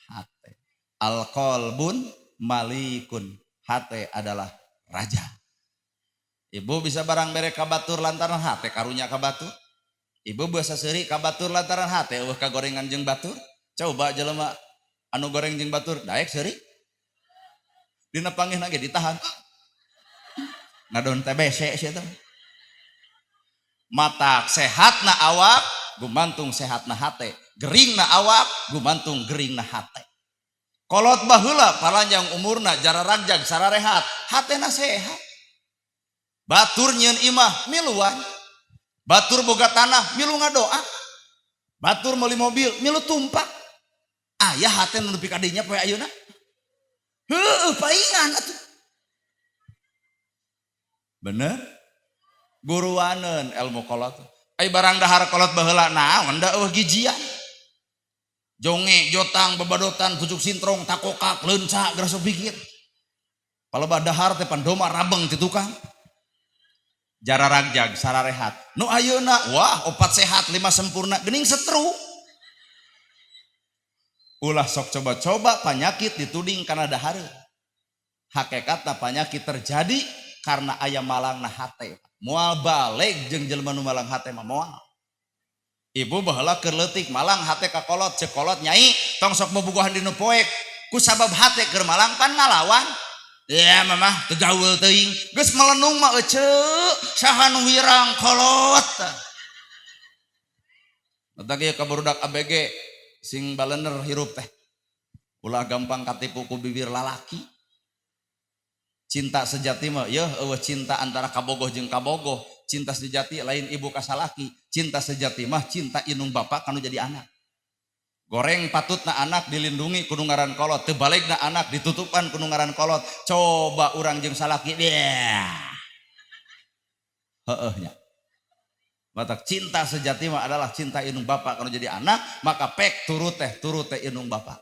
hate. Al-qalbun malikun. Hate adalah raja. Ibu bisa barang bere ka batur lantaran hate karunya ka batur. Ibu bisa seuri ka batur lantaran hate eueuh kagorengan jeung batur. Coba jelema anu goreng jeung batur daek seuri. Dina panggihna ge ditahan. Ngadon TBC sia teh. Matak sehatna awak gumantung sehatna hate, geringna awak gumantung geringna hate. Kolot baheula palanjang umurna jararagjag sararehat, hatena sehat. Batur nyieun imah miluan. Batur boga tanah milu ngadoa. Batur meuli mobil milu tumpak. Aya hate nu nepi ka dinya poe ayeuna. Heueuh paingan atuh. Bener? Guruaneun ilmu kolot. Ai barang dahar kolot baheula naon da eueuh gijian. Jonge, jotang, babadotan, pucuk sintrong, takokak, leunca, gerasok pikir. Palebah dahar teh pandoma rabeng ti tukang. Jararagjag sararehat. Nu ayeuna wah 4 sehat 5 sempurna geuning setru. Ulah sok coba-coba penyakit dituding kana dahareun. Hakikatna penyakit terjadi karena aya malangna hate. Moal balik jeung jelema nu malang hate mah moal. Ibu baheula keur leutik malang hate ka kolot, ceuk kolot nyai tong sok bobogohan dinu poek. Ku sabab hate keur malang pan ngalawan. Ya mamah teu gaul teuing. Geus melenung mah eceu saha nu wirang kolot. Matak ieu ka barudak ABG sing balener hirup teh. Ulah gampang katipu ku bibir lalaki. Cinta sejati mah yeuh eueuh cinta antara kabogoh jeung kabogoh. Cinta sejati lain ibu ka salaki. Cinta sejati mah cinta indung bapak kanu jadi anak. Goreng patutna anak dilindungi ku nu ngaran kolot, teu balegna anak ditutupan ku nu ngaran kolot. Coba urang jeung salaki dia. Heueuh nya. Matak cinta sejati mah adalah cinta indung bapak kanu jadi anak, maka pek turut teh indung bapak.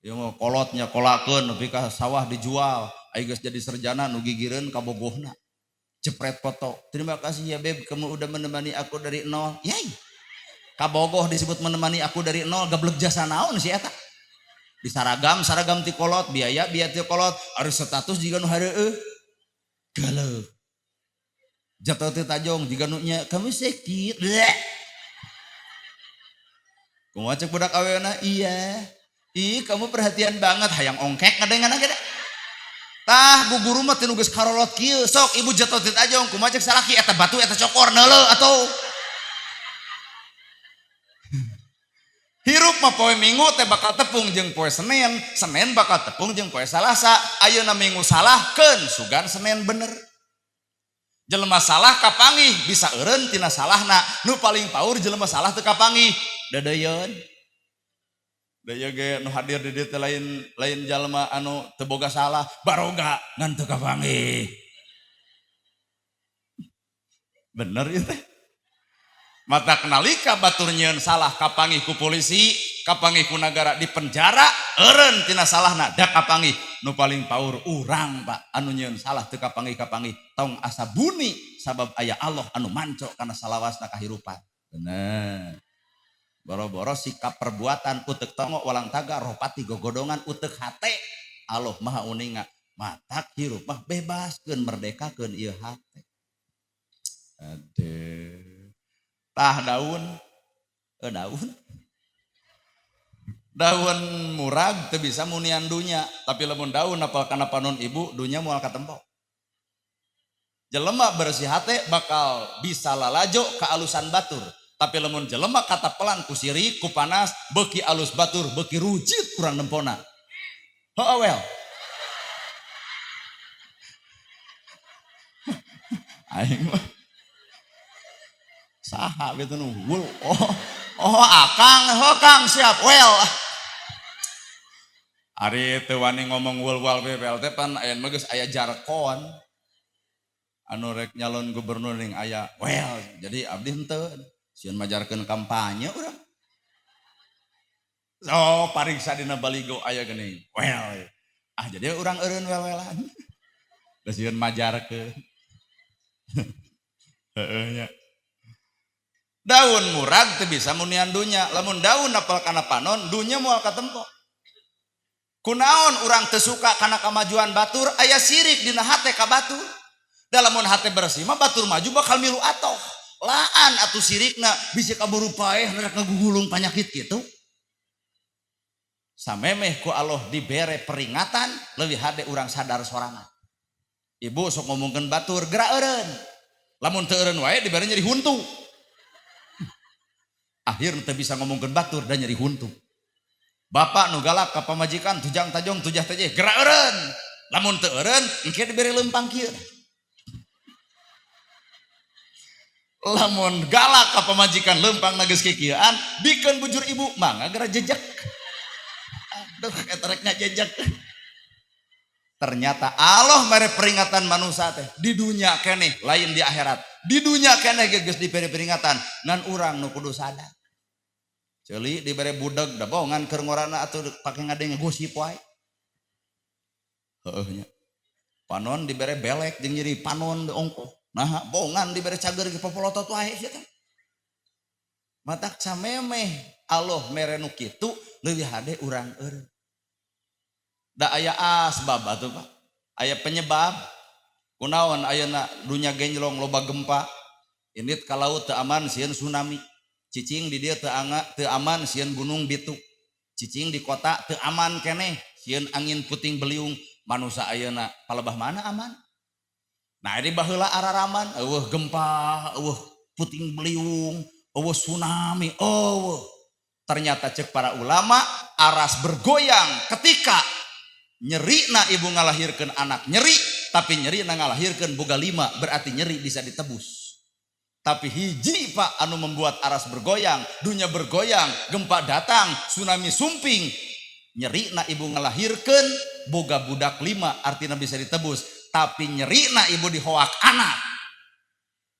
Ieu mah kolotnya kolakeun nepi ka sawah dijual, ai geus jadi sarjana nu gigireun ka bogohna. Jepret foto. Terima kasih ya beb, kamu udah menemani aku dari nol. Yai. Kabogoh disebut menemani aku dari nol, gablek jasa naon si eta. Di saragam, saragam ti kolot, biaya biaya ti kolot, harus status jiga nu hareueuh. Galeuh. Jatuh ti tajong jiga nu nya kamu sakit. Bleh. Kumaha cek budak awena? Iya. Ih, kamu perhatian banget hayang ongkek ngadengan ge da. Tah guguru mah teu geus karolot kieu. Sok ibu jatuh ti tajong kumaha cek salaki eta batu eta cokor neuleuh atuh. Hirup mah poe Minggu teh bakal tepung jeung poe Senin, Senin bakal tepung jeung poe Salasa. Ayeuna Minggu salahkeun, sugan Senin bener. Jelema salah kapanggih bisa eureun tina salahna. Nu paling paur jelema salah teu kapanggih. Dedeyeun. Da ieu ge nu hadir di dieu teh lain lain jalma anu teu boga salah, baroga ngan teu kapanggih. Bener ieu teh. Mata kenalika batur nyieun salah kapanggih ku polisi, kapanggih ku nagara di penjara, eureun tina salahna da kapanggih. Nu paling paur urang Pak anu nyieun salah teu kapanggih-kapanggih, tong asa buni sabab aya Allah anu manco kana salawasna kahirupan. Bener. Boro-boro sikap perbuatan utek tongo walang taga ropati gogodongan utek hate Allah maha uninga. Matak hirup mah bebaskeun merdekakeun ieu hate. Aduh. Tah daun daun. Daun murag teu bisa munian dunya, tapi lamun daun napal kana panon ibu dunya moal katempo. Jelema bersih hate bakal bisa lalajo kealusan batur. Tapi lamun jelema katapelan ku sirik, ku panas, beuki alus batur, beuki rujit kurang nempona. Heuh well. Aing mah saha gitu nu. Oh, oh akang, oh kang siap. Well. Ari teu wani ngomong wul wal WL teh pan aya mah geus aya jarkon. Anu rek nyalon gubernur ning aya well. Jadi abdi henteu sieun majarkeun kampanye urang. Oh, pariksa dina baligo aya geuning. Well. Ah jadi urang eureun wel-welan. Da sieun majarkeun. Heeh nya. Daun murag teu bisa munian dunya, lamun daun napal kana panon dunya moal katempo. Kunaon urang teu suka kana kamajuan batur, aya sirik dina hate ka batur. Da lamun hate bersih mah batur maju bakal milu atoh. Laan atuh sirikna bisi kaburu paeh rek ngagugulung panyakit kitu. Samemeh ku Allah dibere peringatan leuwih hade urang sadar sorangan. Ibu sok ngomongkeun batur gerak eureun. Lamun teu eureun wae dibere nyeri huntu. Akhirna teu bisa ngomongkeun batur dan nyeri huntu. Bapak nu galak ka pamajikan tujang tajong tujah tejeh gerak eureun. Lamun teu eureun engke dibere leumpang kieu. Lamun galak ka pamajikan leumpang na geus kikieuan bikeun bujur ibu mangga geura jejek. Aduh eta rek ngajejek. Ternyata Allah mere peringatan manusia teh di dunia keneh lain di akhirat. Di dunia keneh ge geus dibere peringatan ngan urang nu kudu sadar. Ceuli dibere budeg da bohongan keur ngorana atuh pake ngadenge gosip wae. Heueuh nya. Panon dibere belek jeung nyeri panon ongkoh. Nah, bohongan dibere cager ge popolotot wae sia teh. Matak samemeh Allah mere nu kitu leuwih hade urang eureun. Da aya asbab atuh Pak. Aya penyebab. Kunaon ayeuna dunya genjlong loba gempa. Indit ka laut teu aman sieun tsunami. Cicing di dieu teu aman sieun gunung bitu. Cicing di kota teu aman keneh sieun angin puting beliung. Manusa ayeuna palebah mana aman? Nah ini baheula araraman eueuh gempa, eueuh puting beliung, eueuh tsunami, eueuh. Ternyata cek para ulama aras bergoyang ketika nyerina ibu ngalahirkeun anak nyeri, tapi nyerina ngalahirkeun boga 5 berarti nyeri bisa ditebus. Tapi hiji Pak anu membuat aras bergoyang, dunia bergoyang, gempa datang, tsunami sumping, nyerina ibu ngalahirkeun boga budak 5 artinya bisa ditebus. Tapi nyerina ibu dihoak anak.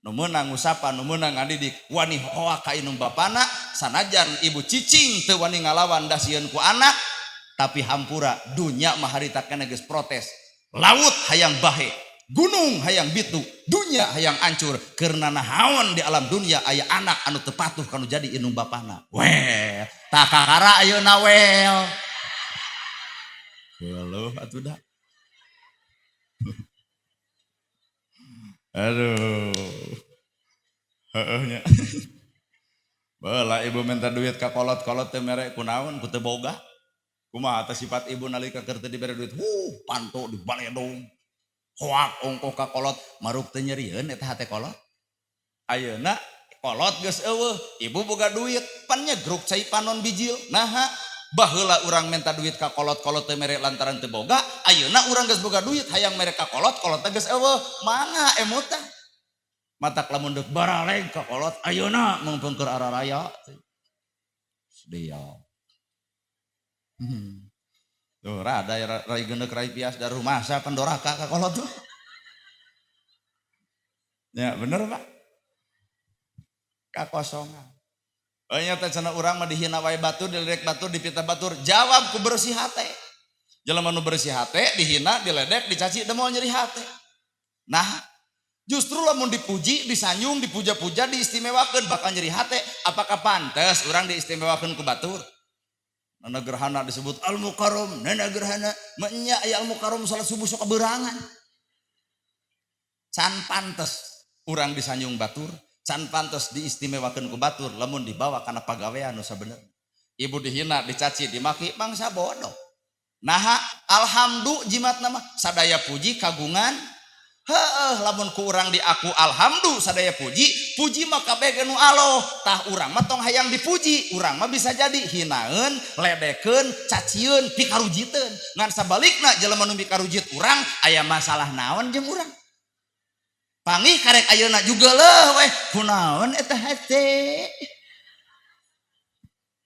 Nu meunang ngusapan, nu meunang ngadidik, wani hoak ka indung bapana, sanajan ibu cicing teu wani ngalawan da sieun ku anak, tapi hampura dunya mah harita keneh geus protes. Laut hayang bahe, gunung hayang bitu, dunya hayang ancur, keur nanahaon di alam dunia aya anak anu teu patuh kanu jadi indung bapana. Weh, tak kakara ayeuna wel. Geuleuh atuh da. Aduh. Heeh nya. Baheula ibu minta duit ka kolot-kolot teu mere kunaon ku teu boga. Kumaha teh sifat ibu nalika keur teu dibere duit, huh, panto dibaledong. Hoak ongkoh ka kolot, maruk teu nyerieun eta hate kolot. Ayeuna kolot geus eueuh, ibu boga duit, pan nyegruk cai panon bijil. Naha baheula urang minta duit ka kolot-kolot teu mere lantaran teu boga, ayeuna urang geus boga duit hayang mere ka kolot, kolot teh geus eueuh, mangga emutan. Matak lamun deuk baraleg ka kolot ayeuna mung keur araraya. Sedia. Tuh rada rai geundeuk rai pias da rumasa pandoraka ka kolot tuh. Ya bener Pak. Kakosongan. Oh nya teh cenah urang mah dihina wae batur, diledek batur, dipita batur, jawab ku bersih hate. Jelema nu bersih hate dihina, diledek, dicaci teu moal nyeri hate. Nah, justru lamun dipuji, disanjung, dipuja-puja, diistimewakeun bakal nyeri hate. Apakah pantes urang diistimewakeun ku batur? Nana gerhana disebut al-mukarram, nana gerhana menya aya al-mukarram salat subuh sok kaberangan. Can pantes urang disanjung batur, can pantes diistimewakeun ku batur lamun dibawa kana pagawean nu sabenerna. Ibu dihina, dicaci, dimaki, mangsa bodoh. Naha alhamdu jimatna mah sadaya puji kagungan. Heeh, lamun ku urang diaku alhamdu sadaya puji, puji mah kabeh nu Allah. Tah urang mah tong hayang dipuji, urang mah bisa jadi hinaeun, ledekeun, cacieun, pikarujiteun. Ngan sabalikna jelema nu pikarujit urang aya masalah naon jeung urang? Panggih karek ayeuna juga leuh weh, kunaon eta hate?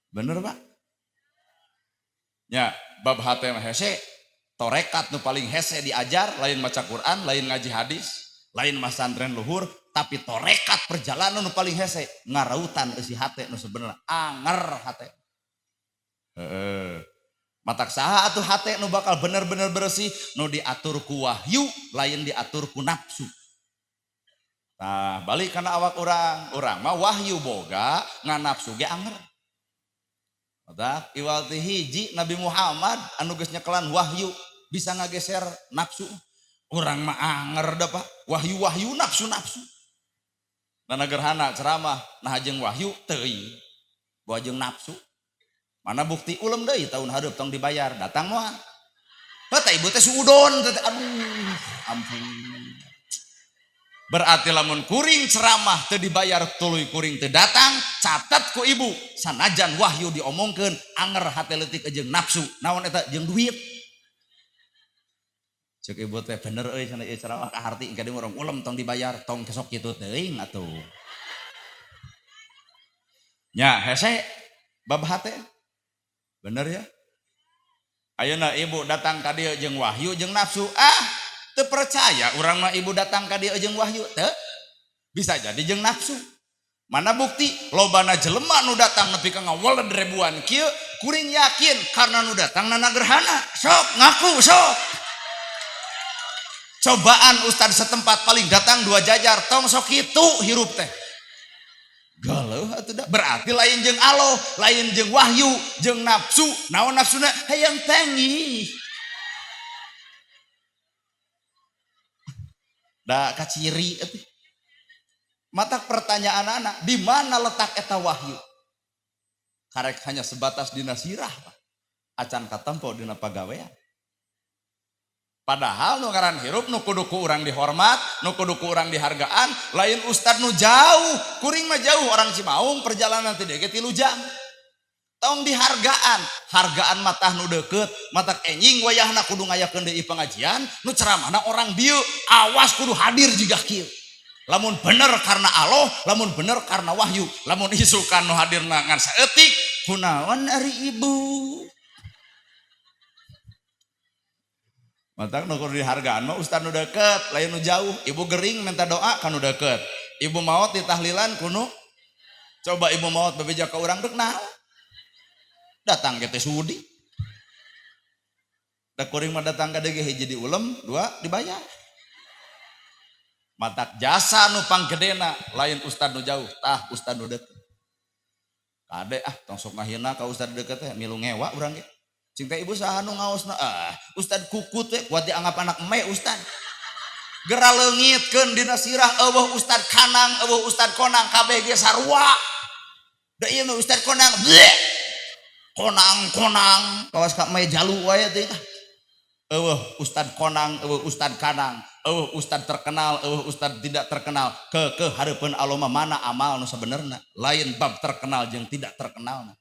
Bener, Pak? Ya, bab hate mah hese. Torekat nu paling hese diajar, lain maca Quran, lain ngaji hadis, lain masantren luhur, tapi torekat perjalanan nu paling hese ngarautan eusi hate nu sebenarnya anger hate. Heeh. Matak saha atuh hate nu bakal bener-bener bersih, nu diatur ku wahyu, lain diatur ku nafsu. Nah, balik kana awak urang, urang mah wahyu boga, ngan nafsu ge anger. Matak iwal ti hiji Nabi Muhammad anu geus nyekelan wahyu bisa ngageser nafsu. Urang mah anger da Pak, wahyu-wahyu nafsu-nafsu. Nana gerhana ceramah nah jeung wahyu teuing. Bawa jeung nafsu. Mana bukti ulem deui tahun hareup tong dibayar, datang moal. Heuh teh ibu teh suudon teh aduh ampun. Berarti lamun kuring ceramah teu dibayar tuluy kuring teu datang, catat ku ibu sanajan wahyu diomongkeun anger hate leutik jeung nafsu. Naon eta jeung duit. Cek ibu teh bener euy cenah ieu ceramah kaharti engke urang ulem tong dibayar tong kesok kitu teuing atuh. Nya hese bab hate. Bener ya? Ayeuna ibu datang ka dieu jeung wahyu jeung nafsu. Ah, teu percaya urang mah ibu datang ka dieu jeung wahyu teu. Bisa jadi jeung nafsu. Mana bukti lobana jelema nu datang nepi ka ngaweled ribuan kieu, kuring yakin karena nu datang nana gerhana. Sok ngaku sok. Cobaan ustad setempat paling datang 2 jajar tong sok kitu hirup teh. Galeuh atuh da. Berarti lain jeung Allah, lain jeung wahyu, jeung nafsu. Naon nafsuna? Hayang tangih. Da kaciri atuh. Matak pertanyaan anak, di mana letak eta wahyu? Karek hanya sebatas dina sirah, Pak. Acan katempo dina pagawean. Padahal nu ngaran hirup nu kudu ku urang dihormat, nu kudu ku urang dihargaan, lain ustad nu jauh, kuring mah jauh orang Cimaung perjalanan ti dieu ge 3 jam. Tong dihargaan, hargaan matah nu deukeut, matak enjing wayahna kudu ngayakeun deui pengajian, nu ceramahna orang dieu, awas kudu hadir jiga kieu. Lamun bener karena Allah, lamun bener karena wahyu, lamun isukan nu hadirna ngan saeutik, kunaon ari ibu? Matak nu kudu dihargaan mah ustad nu deukeut, lain nu jauh. Ibu gering minta doa ka nu deukeut. Ibu maot ditahlilan kuno. Coba ibu maot bebeja ka urang deuk naon? Datang ge teh sudi. Da kuring mah datang ka deui ge hiji diulem, 2 dibayar. Matak jasa nu panggedena lain ustad nu jauh, tah ustad nu deukeut. Kade ah tong sok ngahina ka ustad deukeut teh milu ngewa urang ge. Cing teh ibu saha nu ngaosna? Ah, ustad kukut we kuat dianggap anak eme ustad. Gera leungitkeun dina sirah eueuh ustad kanang, eueuh ustad konang kabeh ge sarua. Da ieu mah ustad konang, bleh. Konang-konang kawas ka eme jalu wae teh. Eueuh ustad konang, eueuh ustad kanang, eueuh ustad terkenal, eueuh ustad tidak terkenal. Ke hareupeun Allah mah mana amal nu sabenerna, lain bab terkenal jeung tidak terkenalna.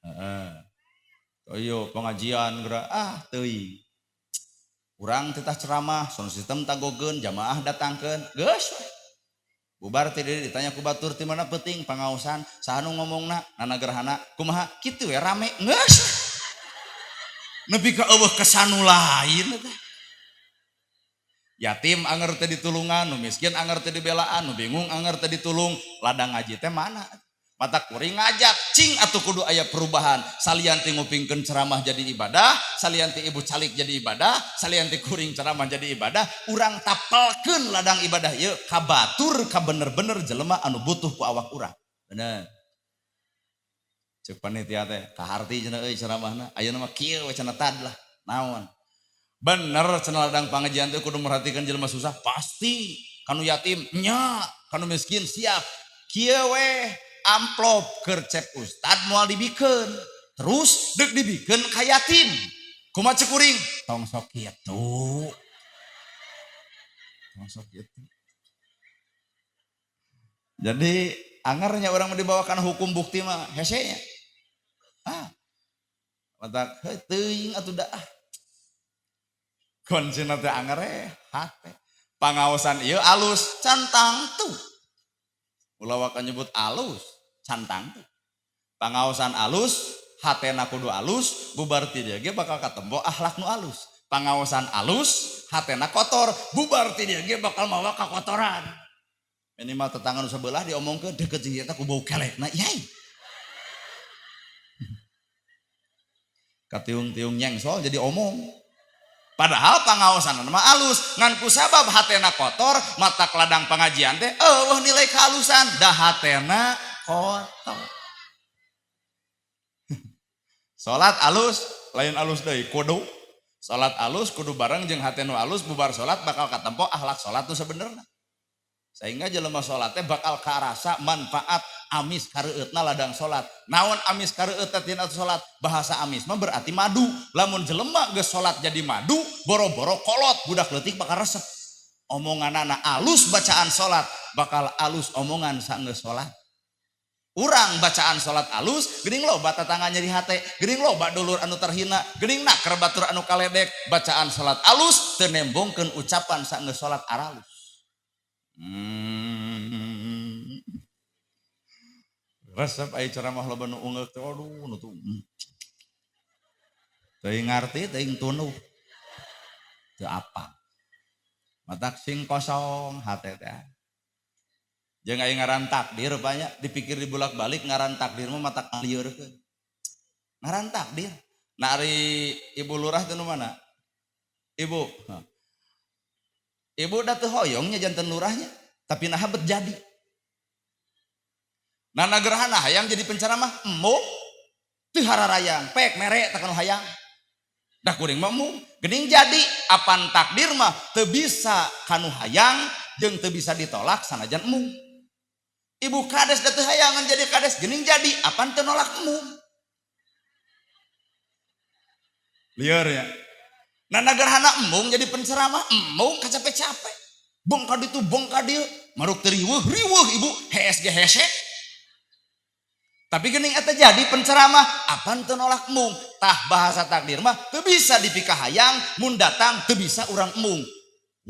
Heeh. Ayo pengajian geura ah teuing. Urang titah ceramah, sound system tagogeun, jamaah datangkeun, geus we. Bubar teh ditanya ku batur ti mana peuting pangaosan, saha nu ngomongna, nana gerhana, kumaha kitu we rame, geus we. Nepi ka eueuh kesanu lain teh. Yatim anger teh ditulungan, nu miskin anger teh dibelaan, nu bingung anger teh ditulung, ladang ngaji teh mana? Mata kuring ngajak cing atuh kudu aya perubahan. Salian ti ngupingkeun ceramah jadi ibadah, salian ti ibu calik jadi ibadah, salian ti kuring ceramah jadi ibadah, urang tapelkeun ladang ibadah ieu ka batur ka bener-bener jelema anu butuh ku awak urang. Bener. Cek panitia teh kaharti cenah euy ceramahna, ayeuna mah kieu we cenah tad lah. Naon? Bener cenah ladang pangajian teh kudu merhatikan jelema susah pasti, kanu yatim nya, kanu miskin siap. Kieu we amplop keur cep ustad moal dibikeun, terus deuk dibikeun ka yatim. Kumaha cek kuring? Tong sok kitu. Tong sok kitu. Jadi angarnya orang mau dibawakan hukum bukti mah hese nya. Ah. Matak heuh teuing atuh da ah. Kuncina teh anger hate. Pangaosan ieu alus can tangtu. Ulah waka nyebut alus, can tangtu. Pangaosan alus, hatena kudu alus, bubar ti dieu ge bakal katempo akhlak nu alus. Pangaosan alus, hatena kotor, bubar ti dieu ge bakal mawa kakotoran. Minimal tetangga nu sebelah diomongkeun deket jeung eta ku bau kelekna, yai. Katiung-tiung nyengsol jadi omong. Padahal pangaosan mah alus, ngan ku sabab hatena kotor, mata ladang pengajian teh eueuh nilai kehalusan, dah hatena kotor. Salat alus, lain alus deui, kudu. Salat alus kudu bareng jeung hate nu alus, bubar salat bakal katempo akhlak salat nu sebenerna. Sehingga jelema salat teh bakal karasa manfaat amis kareueutna ladang salat. Naon amis kareueut teh tina salat? Bahasa amis mah berarti madu. Lamun jelema geus salat jadi madu, boro-boro kolot budak leutik bakal resep. Omonganana alus bacaan salat, bakal alus omongan saenggeus salat. Urang bacaan salat alus, geuning loba tatangga nyeri hate, geuning loba dulur anu terhina, geuning naker batur anu kaledek, bacaan salat alus teu nembongkeun ucapan saenggeus salat aralus. Resep aya ceramah loba nu ungeuk teh aduh nu tuh. Teuing ngarti teuing tunuh. Teu apa. Matak sing kosong hate teh. Jeung aya ngaran takdir banyak dipikir dibulak-balik ngaran takdir mah matak liurkeun. Ngaran takdir. Nah ari ibu lurah teh nu mana? Ibu. Ibu da teu hoyong nya janten lurahnya, tapi naha bet jadi. Nana gerhana hayang jadi penceramah, embung teu hararayang, pek mere teh kanu hayang. Dah kuring mah embung, geuning jadi apan takdir mah teu bisa kanu hayang jeung teu bisa ditolak sanajan embung. Ibu kades da teu hayangan jadi kades, geuning jadi apan teu nolak embung. Lieur ya. Nana gerhana embung jadi penceramah, embung kacape-cape. Bong ka ditu, bong ka dieu, maruk teu riweuh, riweuh ibu, hees ge hese. Tapi geuning eta jadi penceramah, apan teu nolak embung. Tah bahasa takdir mah teu bisa dipikahayang, mun datang teu bisa urang embung.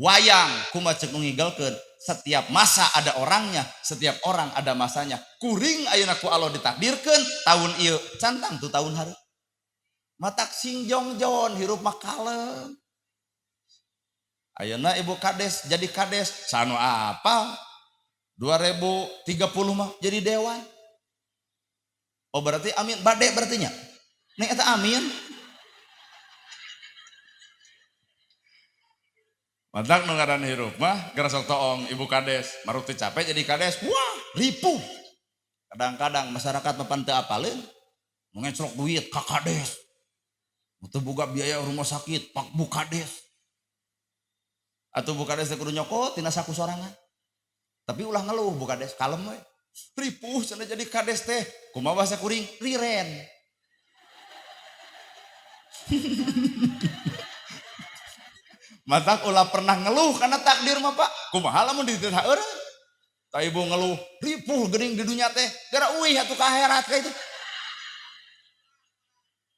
Wayang kumaha ceuk nu ngigelkeun, setiap masa ada orangnya, setiap orang ada masanya. Kuring ayeuna ku Allah ditakdirkeun tahun ieu, can tangtu tahun hareup. Matak sing jongjon hirup mah kalem. Ayeuna ibu kades jadi kades, sanu apa? 2030 mah jadi dewan. Oh berarti amin, bade berarti nya. Nek eta amin. Matak nu ngaran hirup mah geura sok toong ibu kades, maruk teu capek jadi kades, wah ripuh. Kadang-kadang masyarakat mah pan teu apaleun, ngecrok duit ka kades. Teu boga biaya rumah sakit, pak bu kades. Atuh bu kades teh kudu nyokot tina saku sorangan. Tapi ulah ngeluh bu kades, kalem we. Ripuh cenah jadi kades teh, kumaha bahasa kuring? Riren. Matak ulah pernah ngeluh karena takdir mah Pak. Kumaha lamun dititah eureun. Ta ibu ngeluh, ripuh geuning di dunya teh, gara uih atuh ka akhirat ka itu.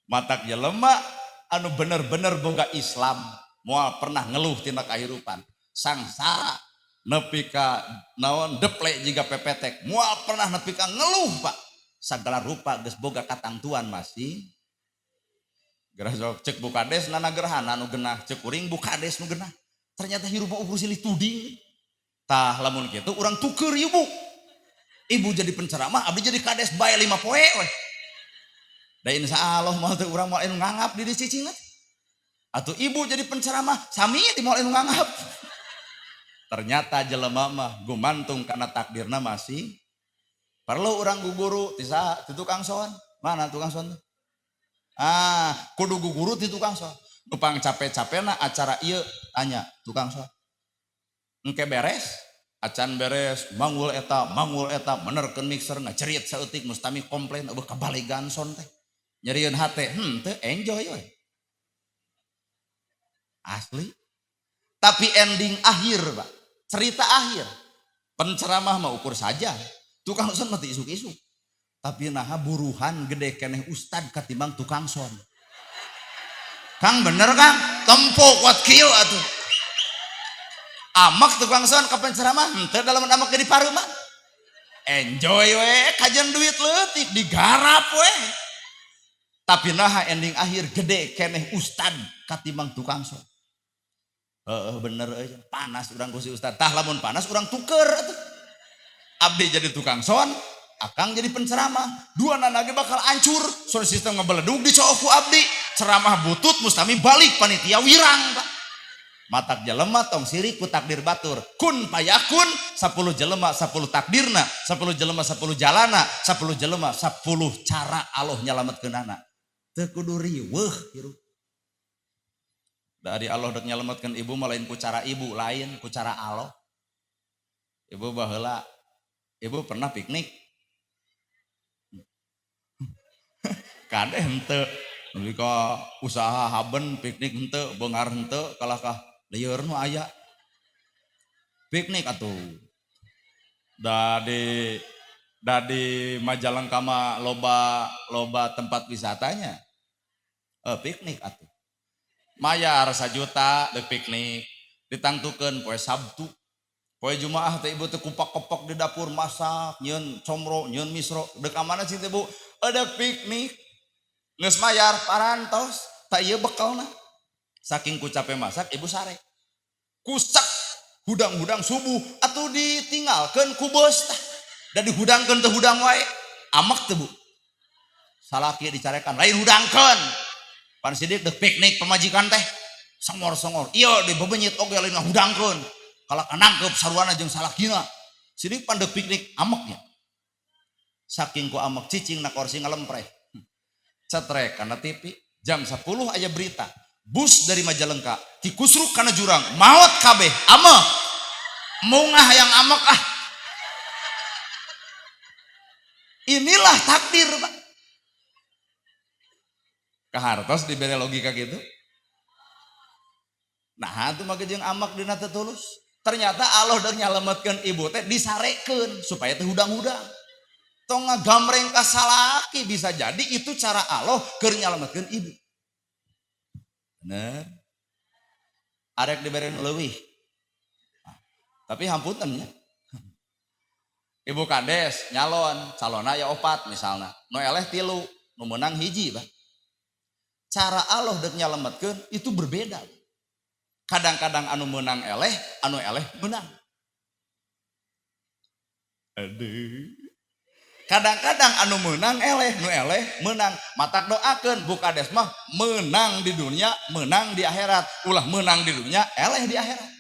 Matak jelema anu bener-bener boga Islam moal pernah ngeluh tina kahirupan. Sangsara nepi ka naon deple jiga pepetek moal pernah nepi ka ngeluh Pak. Sagala rupa geus boga katangtuan masih. Geura sok cek bu kades nana gerhana nu genah, cek kuring bu kades nu genah. Ternyata hirup mah ukur silih tuding. Tah, lamun kitu urang tuker ieu, Bu. Ibu jadi penceramah, abdi jadi kades bae 5 poe we. Da insya Allah moal teu urang moal anu ngangap di cicing. Atau ibu jadi penceramah, sami di moal anu ngangap. Ternyata jelema mah gumantung karena takdirna masih perlu urang guguru ti saha? Ti tukang sound. Mana tukang sound? Ah, kudu guguru ti tukang sound. Nu pang capek-capekna acara ieu tanya tukang sound. Engke beres, acan beres, manggul eta, menerkeun mixer, ngacerit saeutik, mustami komplain, eueuh kabaligan sound teh. Nyerieun hate, teu enjoy we. Asli. Tapi ending akhir, Pak. Cerita akhir. Penceramah mah ukur saja. Tukang sound mah isuk-isuk. Tapi naha buruhan gede keneh ustad katimbang tukang sound. Kang, bener, Kang? Tempo kuat kieu atuh. Amak tukang sound ka penceramah henteu dalam amak jadi pareuman. Enjoy we, kajian duit leutik digarap we. Tapi naha ending akhir gede keneh ustad katimbang tukang sound. Heeh, bener euy, panas urang ku si ustad. Tah, lamun panas urang tuker atuh. Abdi jadi tukang sound, akang jadi penceramah. Dua nana ge bakal hancur, sound system ngebeledug di ku abdi. Ceramah butut, mustami balik panitia wirang, Pak. Matak jelema tong sirik ku takdir batur. Kun payakun, 10 jelema 10 takdirna, 10 jelema 10 jalana, 10 jelema 10 cara Allah nyalametkeunana. Teu kudu riweuh hirup. Dari Allah dek nyalametkeun ibu mah lain ku cara ibu, lain ku cara Allah. Ibu baheula, ibu pernah piknik? Kade henteu. Nepi ka usaha haben piknik henteu, beunghar henteu, kalah kah lieur nu aya. Piknik atuh. Da di Majalengka mah loba loba tempat wisatanya. Piknik atuh. Mayar 1 juta dek piknik, ditangtukeun poe Sabtu. Poe Jumaah teh ibu teh kupak-kepok di dapur masak, nyieun comro, nyieun misro. Dek ka mana sih teh, Bu? Dek piknik. Geus mayar parantos, tak ieu bekalna. Saking ku capek masak, ibu sare. Kusak hudang-hudang subuh atuh ditinggalkeun ku bos tah. Da dihudangkeun teh hudang wae. Amak teh, Bu. Salaki dicarekan, lain hudangkeun. Pan sidik dek piknik pamajikan teh. Songor-songor. Iya dibebenyit oge lain ngahudangkeun. Kalak nangkep saruana jeung salakina. Sidik pan dek piknik ameknya. Saking ku amek cicing na kursi ngalempreh. Cetrek kana TV, jam 10 aya berita. Bus dari Majalengka tikusruk kana jurang, maot kabeh, amek. Mungah yang amek ah. Inilah takdir, Pak. Kahartos dibere logika gitu. Nah, itu mah jeung amak dina teu tulus. Ternyata Allah udah nyalametkeun ibu teh disarekeun supaya teh hudang-hudang. Tong ngagamreng ka salaki, bisa jadi itu cara Allah keur nyalametkeun ibu. Bener. Arek dibere nu leuwih. Nah, tapi hampunten nya. Ibu kades nyalon, calonna ya opat misalna. Nu eleh 3, nu meunang 1, Pak. Cara Allah dek nyalametkeun itu berbeda. Kadang-kadang anu menang eleh, anu eleh menang. Aduh. Kadang-kadang anu menang eleh, nu eleh menang. Matak doakeun bu kades mah menang di dunia, menang di akhirat. Ulah menang di dunia, eleh di akhirat.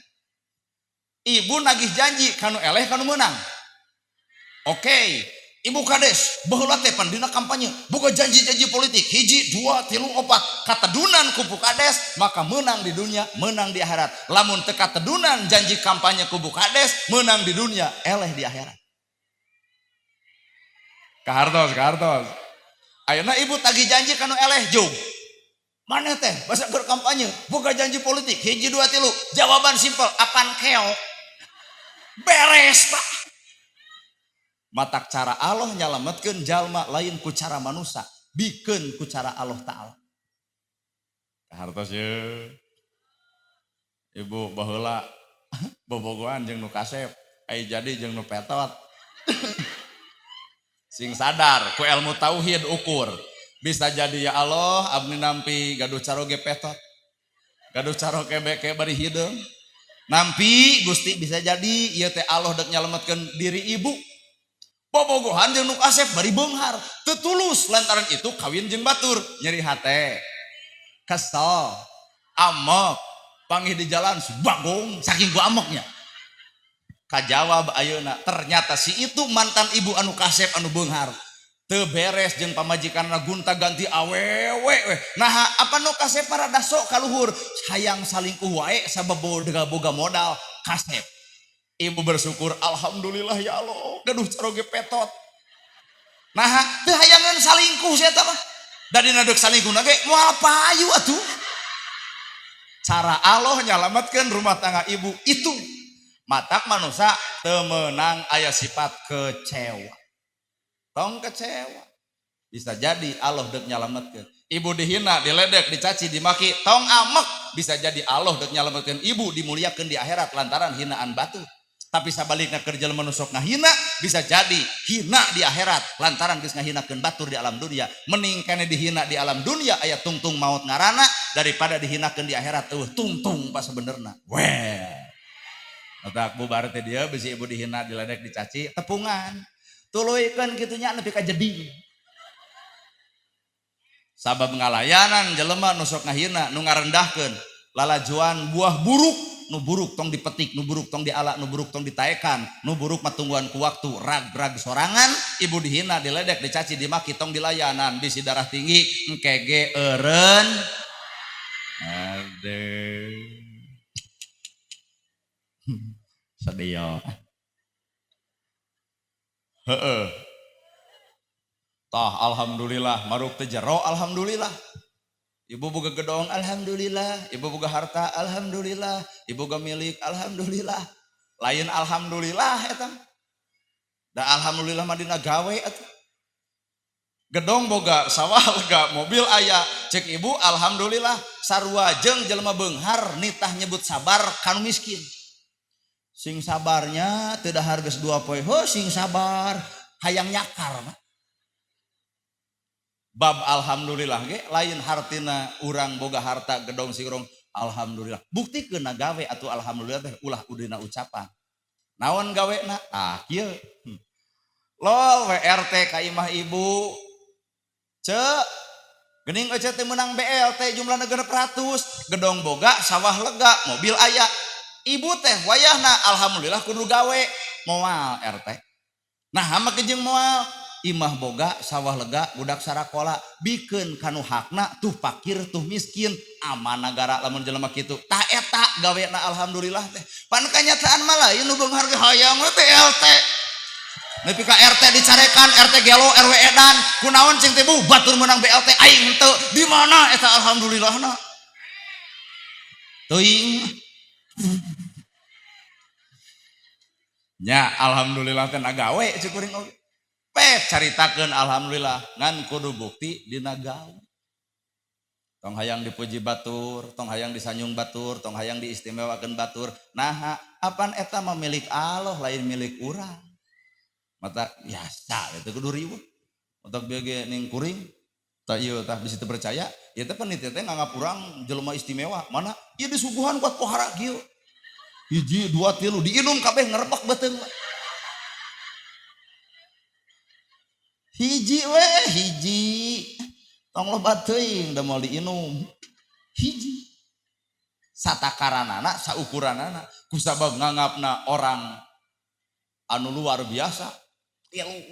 Ibu nagih janji kanu eleh kanu menang. Oke, Ibu kades baheula teh pan dina kampanye boga janji-janji politik 1, 2, 3, 4 katedunan ku bu kades maka menang di dunia, menang di akhirat. Lamun teu katedunan janji kampanye ku bu kades, menang di dunia, eleh di akhirat. Kahartos, kahartos. Ayeuna ibu tagih janji kanu eleh jug. Mana teh basa keur kampanye boga janji politik 1, 2, 3, jawaban simpel apan keok. Beres, Pak. Matak cara Allah nyalametkeun jalma lain ku cara manusia, bikeun ku cara Allah Ta'ala. Kahartos ye. Ibu baheula bobogohan jeung nu kasep, ai jadi jeung nu petot. Sing sadar ku ilmu tauhid ukur. Bisa jadi ya Allah abdi nampi gaduh caroge petot. Gaduh caroge beke bari hideung. Nampi Gusti bisa jadi ieu teh Allah dek nyalametkeun diri ibu. Bobogohan jeung nu kasep bari beunghar, teu tulus lantaran itu kawin jeung batur, nyeri hate. Kesel, amok, panggih di jalan bagong saking gua amoknya. Kajawab ayeuna ternyata si itu mantan ibu anu kasep anu beunghar. Teu beres jeung pamajikanna gonta ganti awewe we. Nah, apa nu kasep rada sok kaluhur, hayang salingkuh wae sabab boga modal kasep. Ibu bersyukur alhamdulillah ya Allah, gaduh caroge petot. Nah, teu hayangeun salingkuh sia eta mah. Da dina deuk salingkuhna ge moal payu atuh. Cara Allah nyalametkeun rumah tangga ibu itu. Matak manusia teu meunang aya sifat kecewa. Tong kecewa. Bisa jadi Allah dek nyalametkeun. Ibu dihina, diledek, dicaci, dimaki, tong amek. Bisa jadi Allah dek nyalametkeun ibu dimuliakeun di akhirat lantaran hinaan batu. Tapi sabalikna keur jelema nu sok ngahina, bisa jadi hina di akhirat lantaran geus ngahinakeun batur di alam dunia. Mending kene dihina di alam dunia aya tungtung maut ngarana daripada dihinakeun di akhirat eueuh tungtung pas sebenerna. Weh. Otak bubar teh dia bisi ibu dihina, diledek, dicaci, tepungan. Tuluykeun kitu nya nepi ka jeding. Sabab ngalayanan jelema nu sok ngahina, nu ngarendahkeun, lalajuan buah buruk, nu buruk tong dipetik, nu buruk tong diala, nu buruk tong ditaekan, nu buruk mah tungguan ku waktu, rag-rag sorangan, ibu dihina, diledek, dicaci, dimaki, tong dilayanan, bisi darah tinggi, engke ge eureun. Aduh. Sedih. Heeh. Tah alhamdulillah maruk teh jero alhamdulillah. Ibu boga gedong alhamdulillah, ibu boga harta alhamdulillah, ibu boga milik alhamdulillah. Lain alhamdulillah eta. Da alhamdulillah mah dina gawe atuh. Gedong boga, sawah lega, mobil aya, cek ibu alhamdulillah sarua jeung jelema beunghar nitah nyebut sabar kanu miskin. Sing sabarnya teu dahar geus 2 poe, heuh sing sabar, hayang nyakar mah. Bab alhamdulillah ge lain hartina urang boga harta gedong sirong alhamdulillah. Buktikeun na gawe atuh alhamdulillah teh ulah udina ucapan. Naon gawena? Ah kieu. Lol WRT ka imah ibu. Cek geuning ece teh meunang BLT jumlahna 600, gedong boga, sawah lega, mobil aya. Ibu teh wayahna alhamdulillah kudu gawe moal RT. Nah make jeung moal imah boga, sawah lega, budak sarakola, bikeun kanu hakna tuh pakir tuh miskin, aman nagara lamun jelema kitu. Tah eta gawena alhamdulillah teh. Pan kanyataan mah lain nu beunghar ge hayang we BLT. Nepi ka RT dicarekan, RT gelo, RW edan, kunaon cing teh bu batur meunang BLT aing henteu. Di mana eta alhamdulillahna? Teuing. Nya alhamdulillah teh nagawe cek kuring oge. Pek caritakeun alhamdulillah ngan kudu bukti dina gawe. Tong hayang dipuji batur, tong hayang disanjung batur, tong hayang diistimewakeun batur. Naha apan eta mah milik Allah lain milik urang. Mata biasa itu kudu riweuh. Untuk bieu ge ning kuring tah ieu tah bisi teu percaya, ieu teh panitia teh nganggap urang jelema istimewa. Mana ieu disuguhan kuat pohara kieu. Hiji, dua, tilu diinum kabeh ngerebek beuteung. Hiji we, hiji. Tong loba teuing da moal diinum. Hiji. Satakaranana, saukuranana, kusabab nganggapna orang anu luar biasa. Tilu.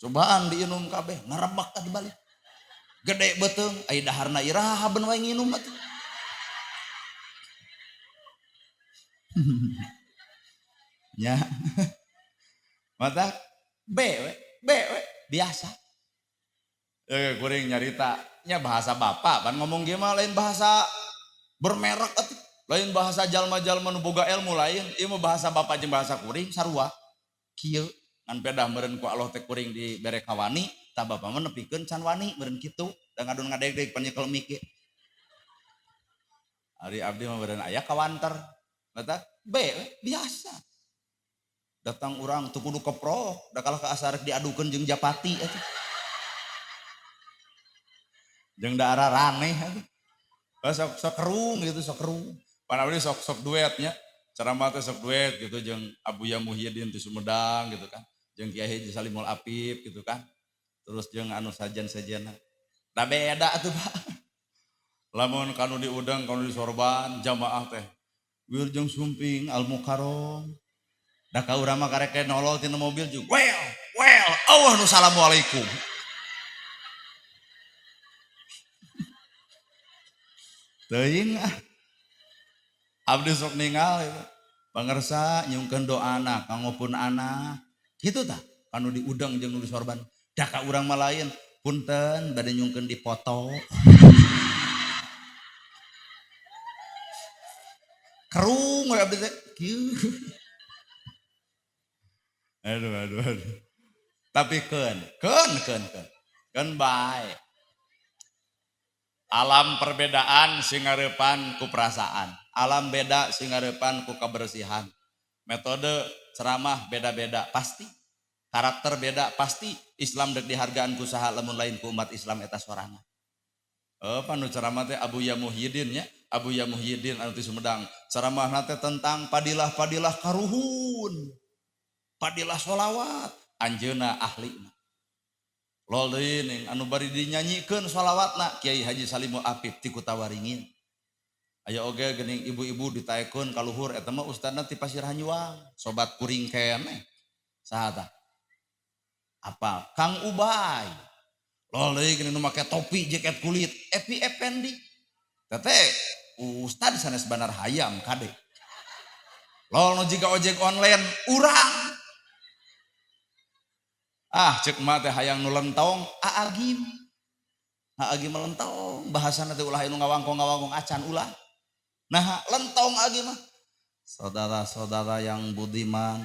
Cobaan diinum kabeh ngerebek tadi balik. Gede beuteung, ai daharna iraha ben wae nginum atuh. Ya. Mata B we, B we, biasa. Kuring nyarita nya bahasa bapak pan ngomong ge mah lain bahasa bermerek atuh. Lain bahasa jalma-jalma nu boga ilmu lain, ieu mah bahasa bapak jeung bahasa kuring sarua. Kieu ngan pedah meureun ku Allah teh kuring dibere kawani, tah bapak mah nepikeun can wani meureun kitu, da ngadon ngadeg-deg panyekel mik ge. Ari abdi mah meureun aya kawanter. Mata B biasa. Datang urang teu kudu keprok, da kalah ka asa rek diadukeun jeung japati atuh. Jeung daara raneh atuh. Sok sok kerung gitu, sok kerung. Pan abdi sok-sok duetnya, ceramah teh sok duet gitu jeung Abuya Muhyiddin di Sumedang gitu kan. Jeung Kiai Haji Salimul Apip gitu kan. Terus jeung anu sajen-sajena. Da beda atuh Pak. Lamun kanu diudang, kanu disorban jamaah teh. Wilujeng sumping Al Mukarrom. Da ka urang mah karek nolol tina mobil jeung well, Allah nu assalamualaikum. Teuing ah. Abdi sok ningal itu. Pangersa nyungkeun doana kanggo pun anak. Kitu tah kanu diudang jeung nu disorban. Da ka urang mah lain, punten bade nyungkeun dipoto. Kerung we abdi teh. Kieu. Aduh aduh aduh. Tapi keun bae. Alam perbedaan sing ngarepan ku perasaan. Alam beda sing ngarepan ku kebersihan. Metode ceramah beda-beda pasti. Karakter beda pasti. Islam dek dihargaan ku saha lamun lain ku umat Islam eta sorangan. Panu ceramah teh Abuya Muhyiddin nya, Abuya Muhyiddin anu ti Sumedang. Ceramahna teh tentang padilah-padilah karuhun. Padilah sholawat, anjeunna ahlina. Lol deui ning anu bari dinyanyikeun sholawatna Kiai Haji Salimul Apip ti Kutawaringin. Aya oge geuning ibu-ibu ditaekeun ka luhur eta mah ustadna ti Pasir Hanyuang, sobat kuring keneh. Saha tah? Apa? Kang Ubay. Lol deui geuning nu make topi jaket kulit, Epi Effendi. Teteh ustad sanes Bandar Hayam kade. Lol nu jiga ojek online urang. Ah cek mah teh hayang nu lentong aagim. Aagim lentong bahasana teh ulah anu ngawangkong-ngawangkong acan ulah. Nah lentong agim mah. Saudara-saudara yang budiman,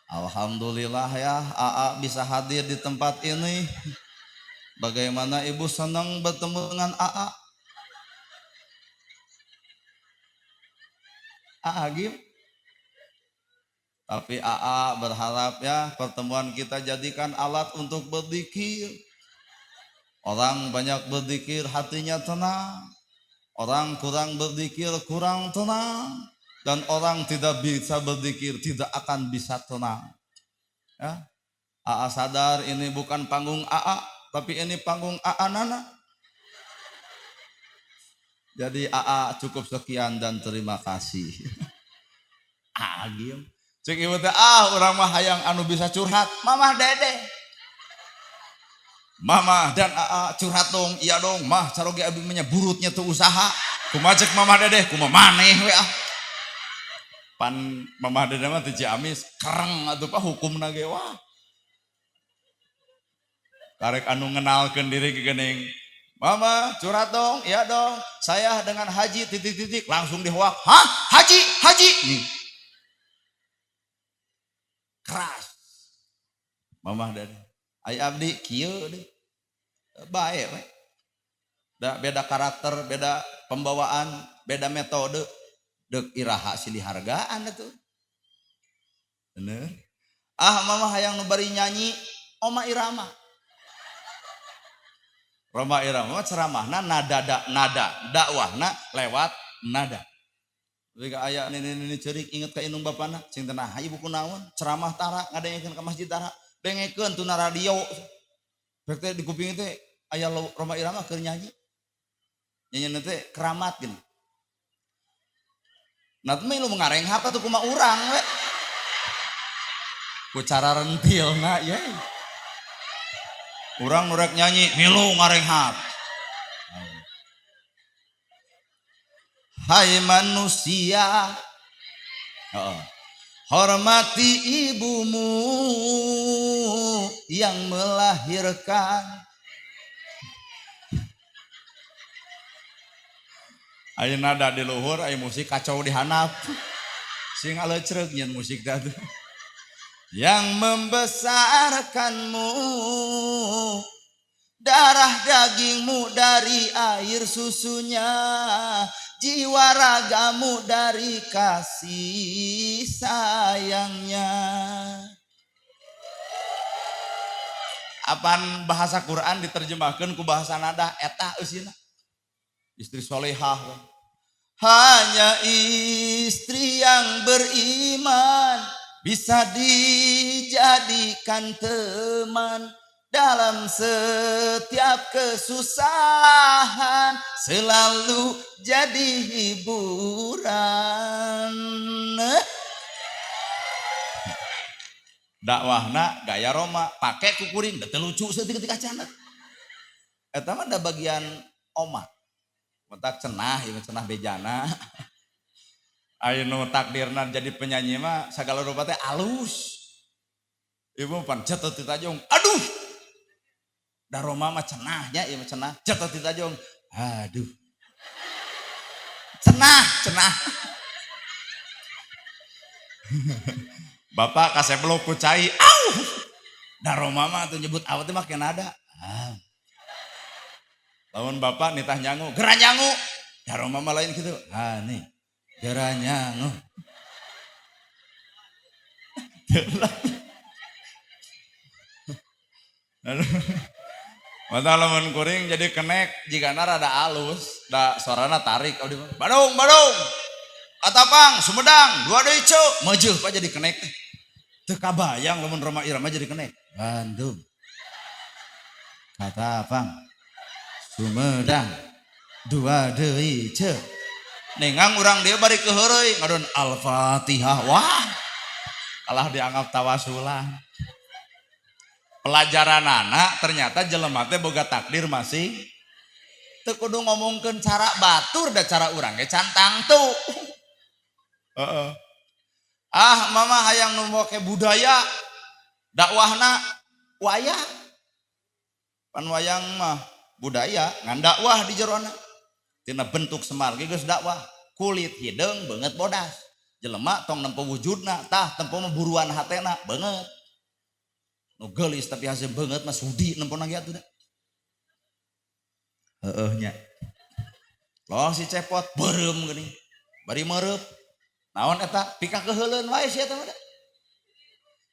alhamdulillah ya AA bisa hadir di tempat ini. Bagaimana ibu senang bertemu dengan AA? Aagim. Tapi AA berharap ya pertemuan kita jadikan alat untuk berzikir. Orang banyak berzikir hatinya tenang. Orang kurang berzikir kurang tenang. Dan orang tidak bisa berzikir tidak akan bisa tenang. Ya. AA sadar ini bukan panggung AA, tapi ini panggung AA Nana. Jadi AA cukup sekian dan terima kasih. Agim. Cek ibu teh ah urang mah hayang anu bisa curhat, Mamah Dede. Mama dan AA curhat dong, iya dong, mah caroge abi mah burutnya tuh usaha. Kumaha cek Mamah Dede, kumaha maneh we ah. Pan Mamah Dede mah teu Ciamis, kereng atuh pak hukumna ge wah. Karek anu ngenalkeun diri ke geuning. Mama curhat dong, iya dong. Saya dengan haji titik-titik langsung dihoak. Hah? Haji, haji. Nih. Keras. Mamah Dede. Ai abdi kieu deh. Bae we. Da beda karakter, beda pembawaan, beda metode. Deuk iraha silih hargaan atuh. Bener. Ah mama hayang nu bari nyanyi Oma Irama. Roma Irama ceramahna nada nada dakwahna lewat nada. Jika aya nini-nini ceurik inget ka indung bapana cing teh naha ibu kunaon ceramah tara ngadengekeun ka masjid tara dengekeun tuna radio. Rek teh di kuping teh aya Roma Irama keur nyanyi. Nyanyi teh keramat gini. Nah teh lu ngarenghap atuh kumaha urang we. Ku cara rentilna ye. Urang nu rek nyanyi milu ngarenghap. Hai manusia, hormati ibumu yang melahirkan. Aya nada di luhur, aya musik kacau di handap. Sing alecreug nyen musik teh atuh. Yang membesarkanmu, darah dagingmu dari air susunya, jiwa ragamu dari kasih sayangnya. Apan bahasa Quran diterjemahkan ku bahasa nada eta eusina. Istri solehah. Hanya istri yang beriman bisa dijadikan teman dalam setiap kesusahan, selalu jadi hiburan. Dakwahna gaya Rhoma pake ku kuring da teu lucu saeutik ketika cana. Eta mah da bagian oma. Matak cenah, ieu cenah bejana. Aya nu takdirna jadi penyanyi mah sagala rupa teh alus. Ibu pan jatuh ti tajong. Aduh. Da Rhoma mah cenah nya, ieu mah cenah. Jatuh ti tajong. Aduh. Cenah, cenah. Bapak kaseblok ku cai. Au. Da Rhoma mah tuh nyebut awet teh make nada. Ah. Lamun bapak nitah nyangu, geura nyangu. Da Rhoma mah lain gitu. Ah nih, geura nyangu. Mata lamun kuring jadi kenek jigana rada alus, da sorana tarik abdi mah. Badung, badung. Katapang, Sumedang, dua deui ceu. Meujeuf pak jadi kenek teh. Teu kabayang lamun Rhoma Irama jadi kenek. Bandung. Katapang. Sumedang dua deui ceu. Nengang urang dia bari keheureuy ngadon Al-Fatihah. Wah. Kalah dianggap tawasulan. Pelajaran anak ternyata jelema teh boga takdir masih teu kudu ngomongkeun cara batur da cara urang ge can tangtu. Heeh. Ah mama hayang nu make budaya dakwahna wayang. Pan wayang mah budaya ngan dakwah di jerona. Tina bentuk Semar ge geus dakwah, kulit hideung beungeut bodas. Jelema tong nempo wujudna, tah tempo mah buruan hatena beungeut. Nu geulis tapi hasil beungeut mah sudi nempona ge atuh da. Heueuh nya. Loh si Cepot beureum geuning. Bari meureub. Naon eta? Pika keheuleun wae si eta mah da.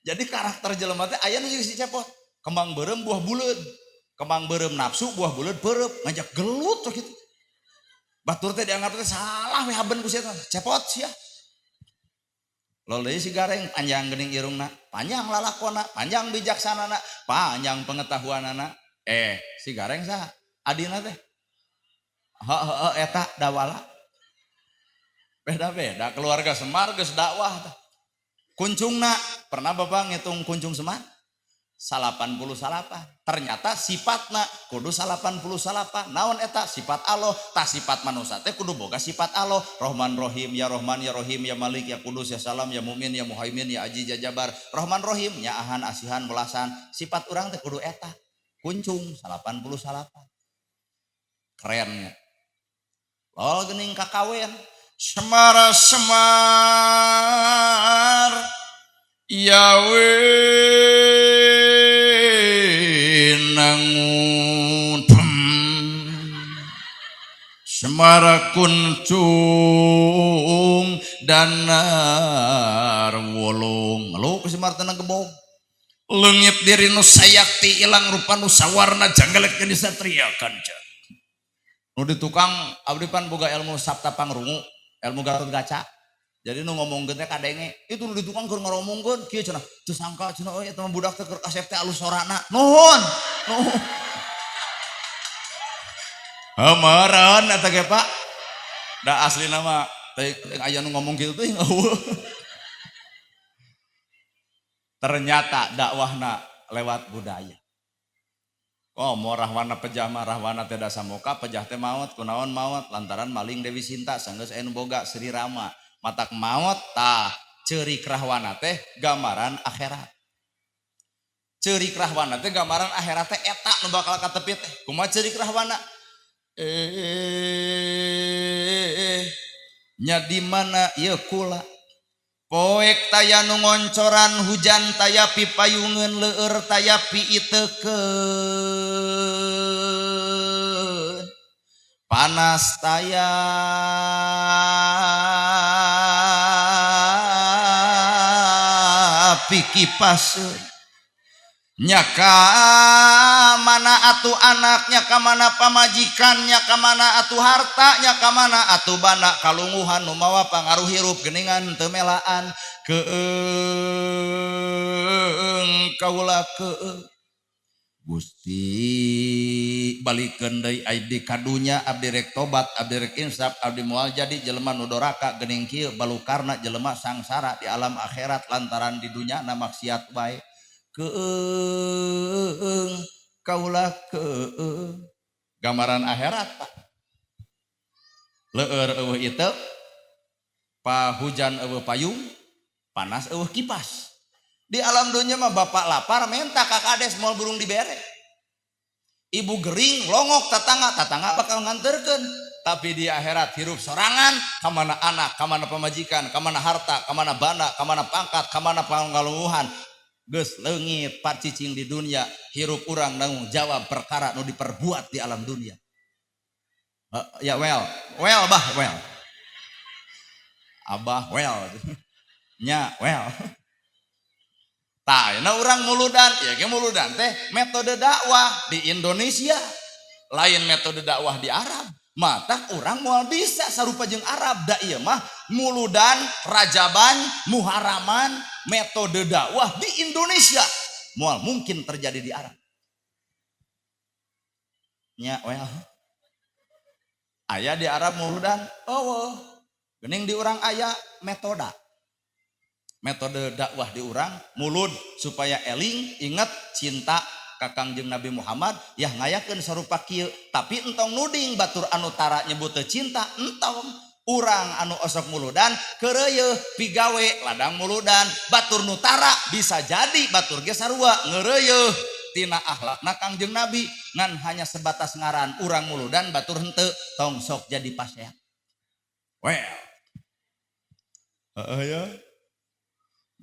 Jadi karakter jelema teh aya nu jeung si Cepot. Kembang beureum buah buleud. Kembang beureum nafsu buah buleud beureum ngajak gelut tuh gitu. Batur teh dianggap teh salah we haben ku si eta. Cepot sia. Lol deui si Gareng panjang geuning irungna, panjang lalakonna, panjang bijaksanana, panjang pengetahuanana. Si Gareng saha? Adina teh. Heeh eta dawala. Beda-beda keluarga Semar geus dakwah tah. Kuncungna, pernah Bapak ngitung kuncung Semar? 89. Ternyata sifatna kudu 89. Naon eta? Sifat Allah. Tah sifat manusia teh kudu boga sifat Allah. Rahman Rahim, ya Rahman, ya Rahim, ya Malik, ya Kudus, ya Salam, ya Mumin, ya Muhaimin, ya Aziz, ya Jabar. Rahman Rahim, ya Ahan, Asihan, Welasan. Sifat urang teh kudu eta. Kuncung 89. Kerennya. Lol geuning kakawen. Semara Semar Yawe nangun Semara kuncung danar wolong ngeluh ke Semar tenang gebog leungit diri nu sayakti ilang rupa nu sawarna janggalek jadi satria kanca nu di tukang abdi pan boga ilmu sabta pangrungu ilmu Gatot Kaca. Jadi nu ngomongkeun teh kadenge, itu nu di tukang keur ngoromongkeun kieu cenah. Teu sangka cenah euy eta mah budak teh keur kasep teh alus sorana. Nuhun. Nuhun. Heuh eta ge Pak. Da aslina mah teh aya nu ngomong kitu teh eueuh. Ternyata dakwahna lewat budaya. Oh, mau Rahwana pejah mah Rahwana teh dasamuka, pejah teh maot, kunaon maot lantaran maling Dewi Sinta sanggeus aya nu boga Sri Rama. Matak maot tah ceurik Rahwana teh gambaran akhirat. Ceurik Rahwana teh gambaran akhirat teh eta nu bakal katepi teh. Kumaha ceurik Rahwana? Nya di mana ieu kula? Poek taya nu ngoncoran hujan taya pipayungeun leueur taya piitekeun. Panas taya pikipaseun. Nya ka mana atuh anaknya, ka mana pamajikannya, ka mana atuh hartanya, ka mana atuh banda, kalunguhan nu mawa pangaruh hirup geuningan teu melaan. Keung kaula keung Gusti, balikeun deui abdi ka dunya, abdi rek tobat, abdi rek insaf, abdi moal jadi jelema nu doraka geuning kieu balukarna jelema sangsara di alam akhirat lantaran di dunya na maksiat wae. Keung kaula keung. Gambaran akhirat, Pak, leueur eueuh ieu pa, hujan eueuh payung, panas eueuh kipas. Di alam dunia mah bapak lapar minta ka kades moal burung dibere, ibu gering longok tetangga, tetangga bakal nganterkeun. Tapi di akhirat hirup sorangan, kamana anak, kamana pamajikan, kamana harta, kamana banda, kamana pangkat, kamana pangaluhan? Geus leungit parcicing di dunia. Hirup urang nanggung jawab perkara nu diperbuat di alam dunia. Ya well well, bah, well, abah, well, nya, well. Tah, nah, urang muludan ya ge, muludan teh metode dakwah di Indonesia, lain metode dakwah di Arab. Matak urang moal bisa sarupa jeung Arab, da ieu mah muludan, rajaban, muharaman, metode dakwah di Indonesia moal mungkin terjadi di Arab. Nya, well, aya di Arab muludan? Oh, gening di urang aya metode metode dakwah di urang mulud supaya eling, inget, cinta ka Kangjeng Nabi Muhammad, ya ngayakeun sarupa kieu. Tapi entong nuding batur anu tara nyebut teu cinta, entong. Urang anu osok muludan keureuyeun pigawe ladang muludan, batur nu tara bisa jadi batur ge sarua ngeureuyeun tina akhlakna Kangjeng Nabi, ngan hanya sebatas ngaran urang muludan, batur henteu. Tong sok jadi pasea. Well, heeh ya.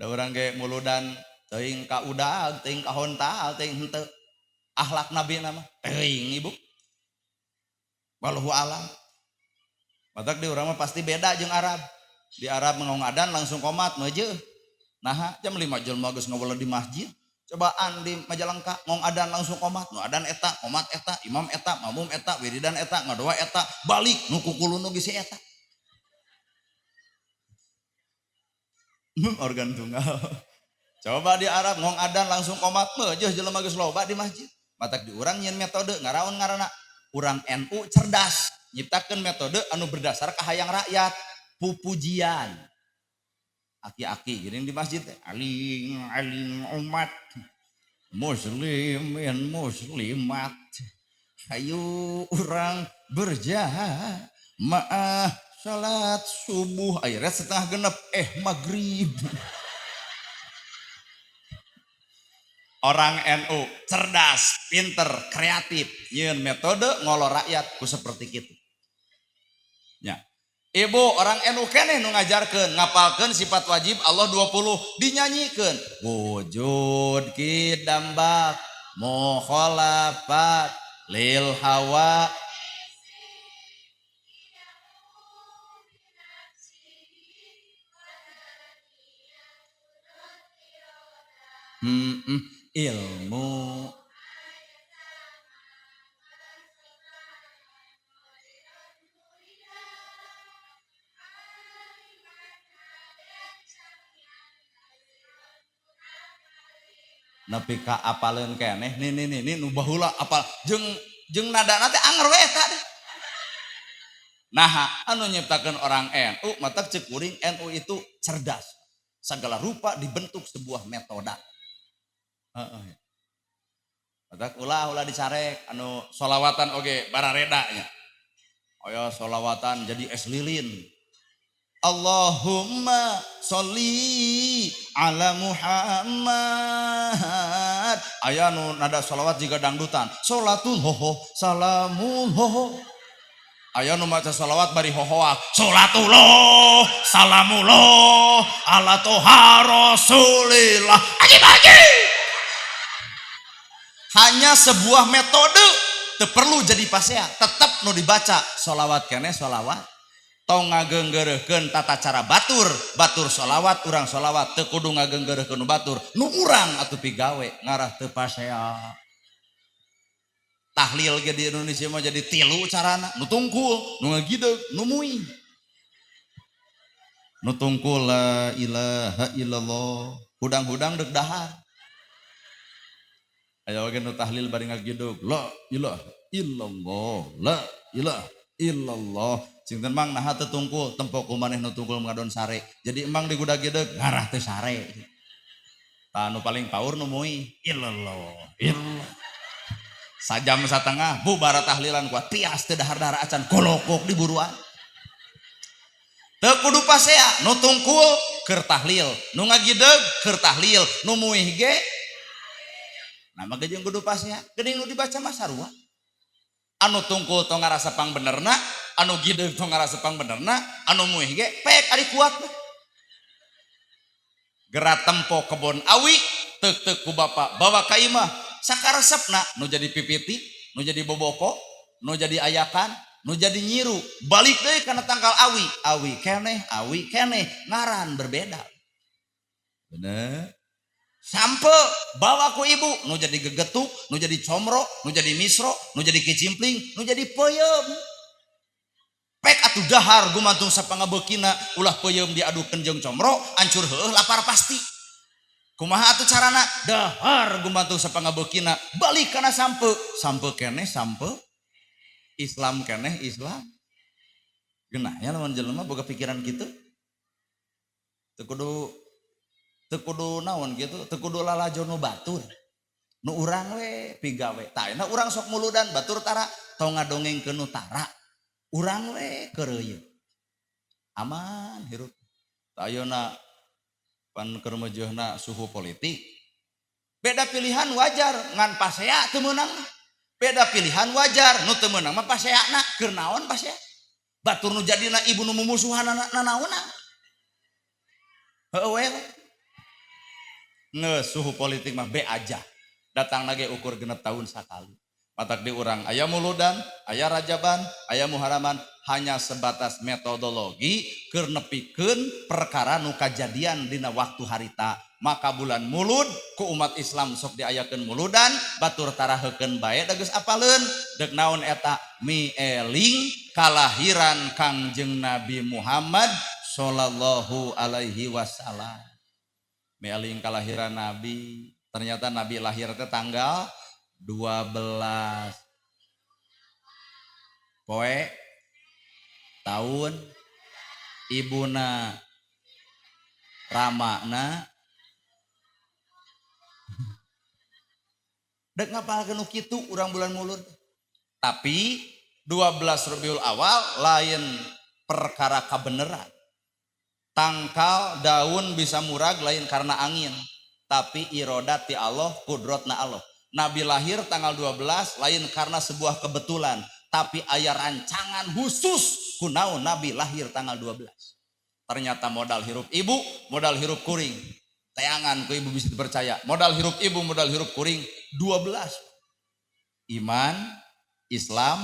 Da urang ge muludan teuing ka udag, teuing ka hontal, teuing henteu. Akhlak Nabi nama teuing, Ibu. Wallahu alam. Matak di urang mah pasti beda jeung Arab. Di Arab ngong adan langsung komat meujeuh. Nah, jam 5 jelema geus ngawala di masjid. Cobaan di Majalengka ngong adan langsung komat, nu adan eta, komat eta, imam eta, makmum eta, wiridan eta, ngadoa eta, balik nu kukulunu geus eta. Organ tunggal. Coba di Arab ngong adan langsung komat meujeuh, jelema geus loba di masjid. Matak di urang nyieun metode ngaraon ngaranna urang NU cerdas nyiptakeun metode anu berdasar kahayang rakyat, pupujian. Aki-aki gini di masjid teh aling aling umat muslimin muslimat, ayo urang berjamaah salat subuh. Akhirnya 5.30, maghrib. Orang NU cerdas, pinter, kreatif, nyieun metode ngolor rakyat ku seperti itu. Ya. Ibu, orang NU keneh nu ngajarkeun, ngapalkeun sifat wajib Allah 20, dinyanyikeun. Wujud kidambak mukhalafat lil hawa. Ilmu nepi ka apaleun keneh nih nih nih nih nu baheula apal jeung jeung nadana teh anger we eta deh. Nah, anu nyiptakeun orang NU, matak ceuk kuring NU itu cerdas. Segala rupa dibentuk sebuah metode. Heeh. Matak ulah ulah dicarek anu solawatan oge barareda nya. Aya solawatan jadi es lilin. Allahumma sholli ala Muhammad. Aya nu nada sholawat jiga dangdutan. Sholatul hoho salamul hoho. Aya nu maca sholawat bari hohoak. Sholatullah salamullah ala toha rasulillah. Aji-aji. Hanya sebuah metode, teu perlu jadi pasea, tetep nu dibaca sholawat keneh sholawat. Tong ngageunggeureuhkeun tata cara batur, batur sholawat, urang sholawat teu kudu ngageunggeureuhkeun nu batur, nu urang atuh pigawe ngarah teu pasea. Tahlil ge di Indonesia mah jadi tilu carana, nu tungkul, nu ngagideg, nu muih. Nu tungkul la ilaha illallah, hudang-hudang deuk dahar. Aya oge nu tahlil bari ngagideg, la ilaha illallah, la ilaha illallah. Sing teu mang naha teu tungkul, tempo ku maneh nu tungkul ngadon sare. Jadi emang digudag-gideg ngarah teu sare. Tah nu paling paur nu muih, illallah, illallah. Sajam satengah bubar tahlilan kuat tias teu dahar-dahar acan kolokok di buruan. Teu kudu pasea, nu tungkul keur tahlil, nu ngagideg keur tahlil, nu muih ge nama ge jeung kudu pasea, geuning nu dibaca mah sarua. Anu tungkul tong ngarasa pangbenerna, anu gideg tong ngarasa pangbenerna, anu muih ge pek ari kuat mah. Geura tempo kebon awi, teuk-teuk ku bapak bawa ka imah, sakaresepna nu jadi pipiti, nu jadi boboko, nu jadi ayakan, nu jadi nyiru, balik deui kana tangkal awi, awi keneh, awi keneh, ngaran berbeda. Bener. Sampe bawa ku ibu, nu jadi gegetuk, nu jadi comro, nu jadi misro, nu jadi kicimpling, nu jadi peuyeum. Pek atuh dahar gumantung sapangabeukina, ulah peuyeum diadukeun jeung comro, ancur heueuh lapar pasti. Kumaha atuh carana? Dahar gumantung sapangabeukina, balik kana sampe, sampe keneh sampe, Islam keneh Islam. Geunah nya lamun jelema boga pikiran kitu. Teu kudu teu kudu naon kitu, teu kudu lalajo nu batur. Nu urang we pigawe. Tah ayeuna urang sok muludan batur tara, tong ngadongengkeun nu tara. Urang we keureuyeun. Aman hirup. Tah ayeuna pan keur meujeuhna suhu politik. Beda pilihan wajar, ngan pasea teu meunang. Beda pilihan wajar, nu teu meunang mah paseana, keur naon pasea? Batur nu jadina ibu nu mumusuhanana nanaonan. Heueuh we. Nge suhu politik mah be aja. Datang lagi ukur 6 tahun sakali. Matak di urang aya muludan, aya rajaban, aya muharaman, hanya sebatas metodologi keur nepikeun perkara nu kajadian dina waktu harita. Maka bulan Mulud ku umat Islam sok diayakeun muludan, batur taraheukeun bae da geus apaleun. Deuk naon eta? Mieling kalahiran Kangjeng Nabi Muhammad sallallahu alaihi wasallam. Mieling kalahiran Nabi, ternyata Nabi lahir teh tanggal 12 poe tahun ibuna ramana dek ngapalkeun nu kitu urang bulan Mulud. Tapi 12 Rabiul Awal lain perkara kabeneran. Tangkal daun bisa murag lain karena angin, tapi irodat ti Allah, kudrotna Allah. Nabi lahir tanggal 12 lain karena sebuah kebetulan, tapi aya rancangan khusus kunaon Nabi lahir tanggal 12. Ternyata modal hirup ibu, modal hirup kuring. Tayangan ku ibu bisa dipercaya. Modal hirup ibu, modal hirup kuring 12. Iman, Islam,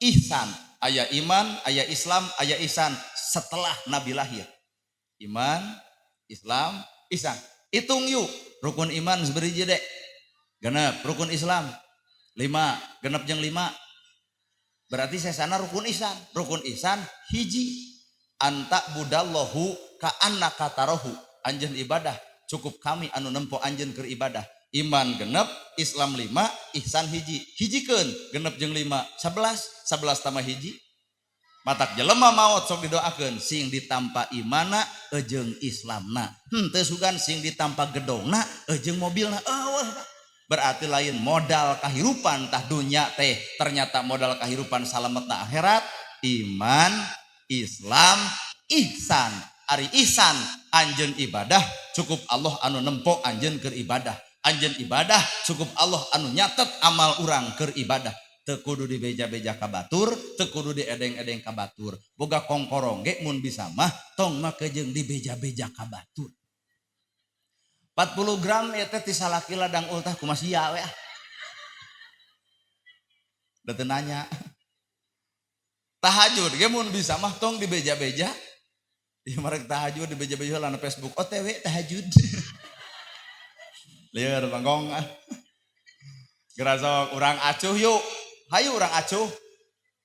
ihsan. Aya iman, aya Islam, aya ihsan setelah Nabi lahir. Iman, Islam, ihsan. Hitung yuk, rukun iman seberiji dek. Genep, rukun Islam 5, genep jeung 5. Berarti sesana rukun ihsan. Rukun ihsan hiji. Anta budallahu ka annaka tarahu. Anjeun ibadah, cukup kami anu nempo anjeun keur ibadah. Iman genep, Islam 5, ihsan hiji. Hijikeun genep jeung 5, 11, 11 tambah hiji. Matak jelema maot sok didoakeun sing ditampa imana jeung Islamna. Henteu sugan sing ditampa gedongna jeung mobilna. Eueuh. Berarti lain modal kahirupan tah dunya teh, ternyata modal kahirupan salametna akhirat, iman, Islam, ihsan. Ari ihsan anjeun ibadah cukup Allah anu nempo anjeun keur ibadah. Anjeun ibadah cukup Allah anu nyatet amal urang keur ibadah. Teu kudu dibeja-beja ka batur, teu kudu diedeng-edeng ka batur. Boga kongkorong ge mun bisa mah tong make jeung dibeja-beja ka batur. 40 gram ieu teh ti salaki ladang ultah kumaha sia we ah. Da teu nanya. Tahajud ge mun bisa mah tong dibeja-beja. Ieu marek tahajud dibeja-beja lana Facebook OTW tahajud. Lieur bangkong ah. Gerasok urang acuh yuk. Hayu urang acuh.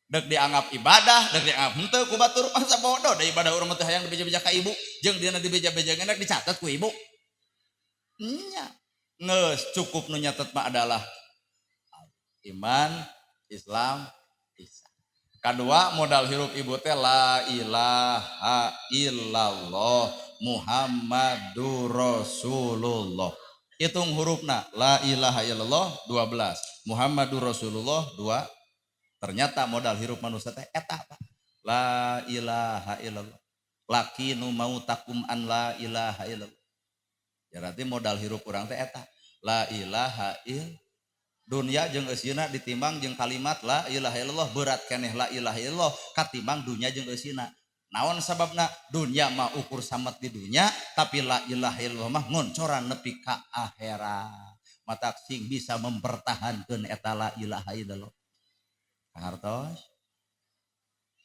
Dek dianggap ibadah, dek dianggap henteu ku batur masa bodoh da ibadah urang mah teu hayang dibeja-beja ka ibu, jeung dieuna dibeja-beja ge dicatet ku ibu. Nya. Geus cukup nu nyatet mah adalah iman, Islam, ihsan. Kedua modal hirup ibu teh la ilaha illallah Muhammadur Rasulullah. Hitung hurufna la ilaha illallah 12, Muhammadur Rasulullah 2. Ternyata modal hirup manusia teh eta Pak. La ilaha illallah. Laki nu mau takum an la ilaha illallah. Ya berarti modal hirup urang teh eta. La ilaha illallah. Dunia jeung eusina ditimbang jeung kalimat la ilaha illallah berat keneh la ilaha illallah katimbang dunia jeung eusina. Naon sababna? Dunia mah ukur samet di dunia tapi la ilaha illallah mah ngoncoran nepi ka akhirat. Matak sing bisa mempertahankeun eta la ilaha illallah. Kahartos?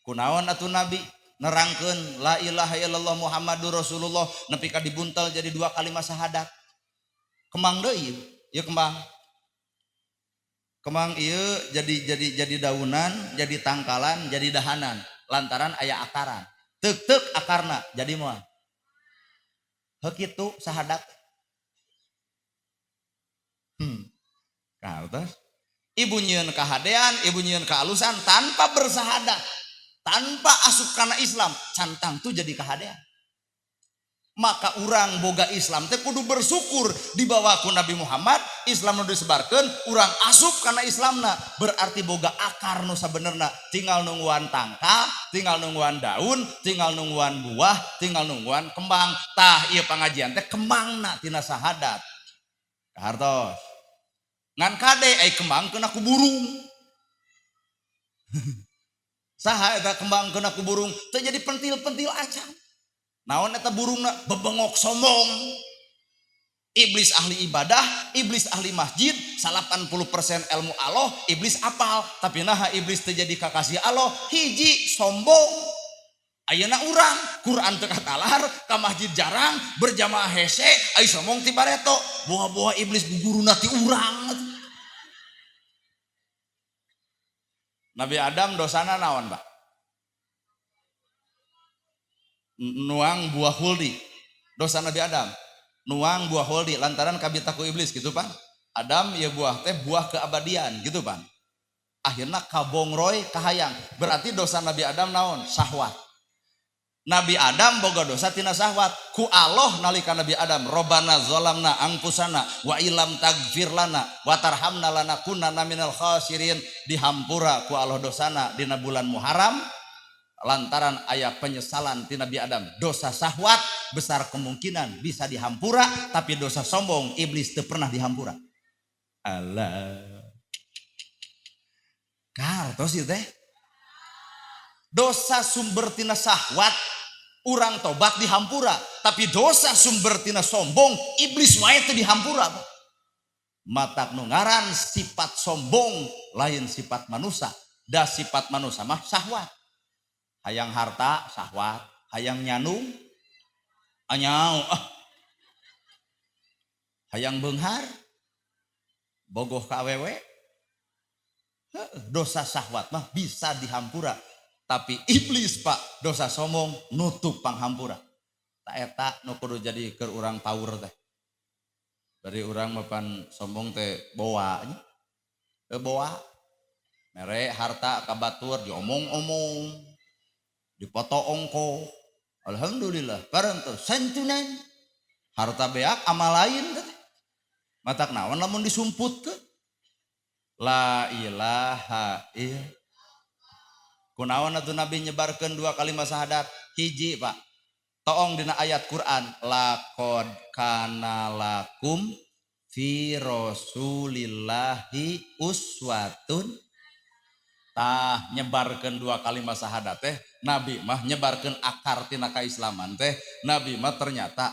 Kunaon atuh Nabi nerangkeun la ilaha illallah Muhammadur Rasulullah nepi ka dibuntel jadi dua kalimat syahadat. Kembang deui ieu kembang. Kembang ieu jadi daunan, jadi tangkalan, jadi dahanan lantaran aya akaran. Tek-tek akarna jadi moal. Heuh kitu sahadat. Kahartos? Ibu nyieun kahadean, ibu nyieun kaalusan tanpa bersahadat, tanpa asup kana Islam, cantang tuh jadi kahadean. Maka urang boga Islam teh kudu bersyukur dibawa ku Nabi Muhammad, Islam nu disebarkeun, urang asup kana Islamna, berarti boga akar nu sabenerna, tinggal nungguan tangkal, tinggal nungguan daun, tinggal nungguan buah, tinggal nungguan kembang. Tah ieu pangajian teh kembangna tina sahadat. Kahartos. Ngan kade ai kembang kena ku burung. Saha eta kembang kena ku burung teu jadi pentil-pentil acan. Naon eta burungna bebengok sombong. Iblis ahli ibadah, iblis ahli masjid, 80% ilmu Allah, iblis apal, tapi naha iblis teu jadi kakasih Allah, hiji sombong. Ayeuna urang Quran teu katalar, ka masjid jarang, berjamaah hese, ai sombong ti bareto. Buah-buah iblis guguruna ti urang. Nabi Adam dosana naon, Pak? Nuang buah huldi. Dosa Nabi Adam nuang buah huldi lantaran kabita ku iblis gitu Pan. Adam ya buah teh buah keabadian gitu Pan. Akhirnya kabongroy kahayang. Berarti dosa Nabi Adam naon? Syahwat. Nabi Adam boga dosa tina syahwat. Ku Allah nalika Nabi Adam Robbana zalamna anfusana wa illam tagfir lana wa tarhamna lanakunanna minal khasirin. Dihampura ku Allah dosana dina bulan Muharram lantaran aya penyesalan ti Nabi Adam. Dosa syahwat besar kemungkinan bisa dihampura, tapi dosa sombong iblis teu pernah dihampura. Allah. Kartos ieu teh. Dosa sumber tina syahwat urang tobat dihampura, tapi dosa sumber tina sombong iblis wae teu dihampura. Matak nu ngaran sifat sombong lain sifat manusia, da sifat manusia mah syahwat. Hayang harta syahwat, hayang nyanung anyau ah. Hayang beunghar bogoh ka awewe. Dosa syahwat mah bisa dihampura, tapi iblis Pak dosa sombong nutup panghampura. Ta eta nu kudu jadi keur urang paur teh. Dari urang mapan sombong teh boa nya. Boa mere harta ka batur diomong-omong. Dipoto ongko. Alhamdulillah parantos santunan. Harta beak amal lain teh. Matak naon lamun disumputkeun? La ilaha illallah. Kunaon atuh Nabi nyebarkeun dua kalimat syahadat? Hiji Pak. Toong dina ayat Quran laqad kana lakum fi rasulillahi uswatun. Tah nyebarkeun dua kalimat syahadat teh Nabi mah nyebarkeun akar tina kaislaman teh Nabi mah ternyata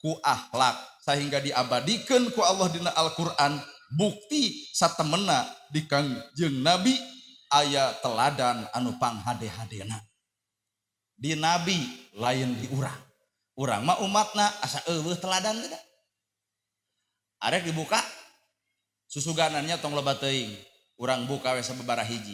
ku akhlak sehingga diabadikeun ku Allah dina Al-Qur'an bukti satemena di Kangjeng Nabi Aya teladan anu panghade-hadena. Di nabi lain di urang. Urang mah umatna asa eueuh teladan teh. Arek dibuka susuganannya tong loba teuing. Urang buka we sababaraha hiji.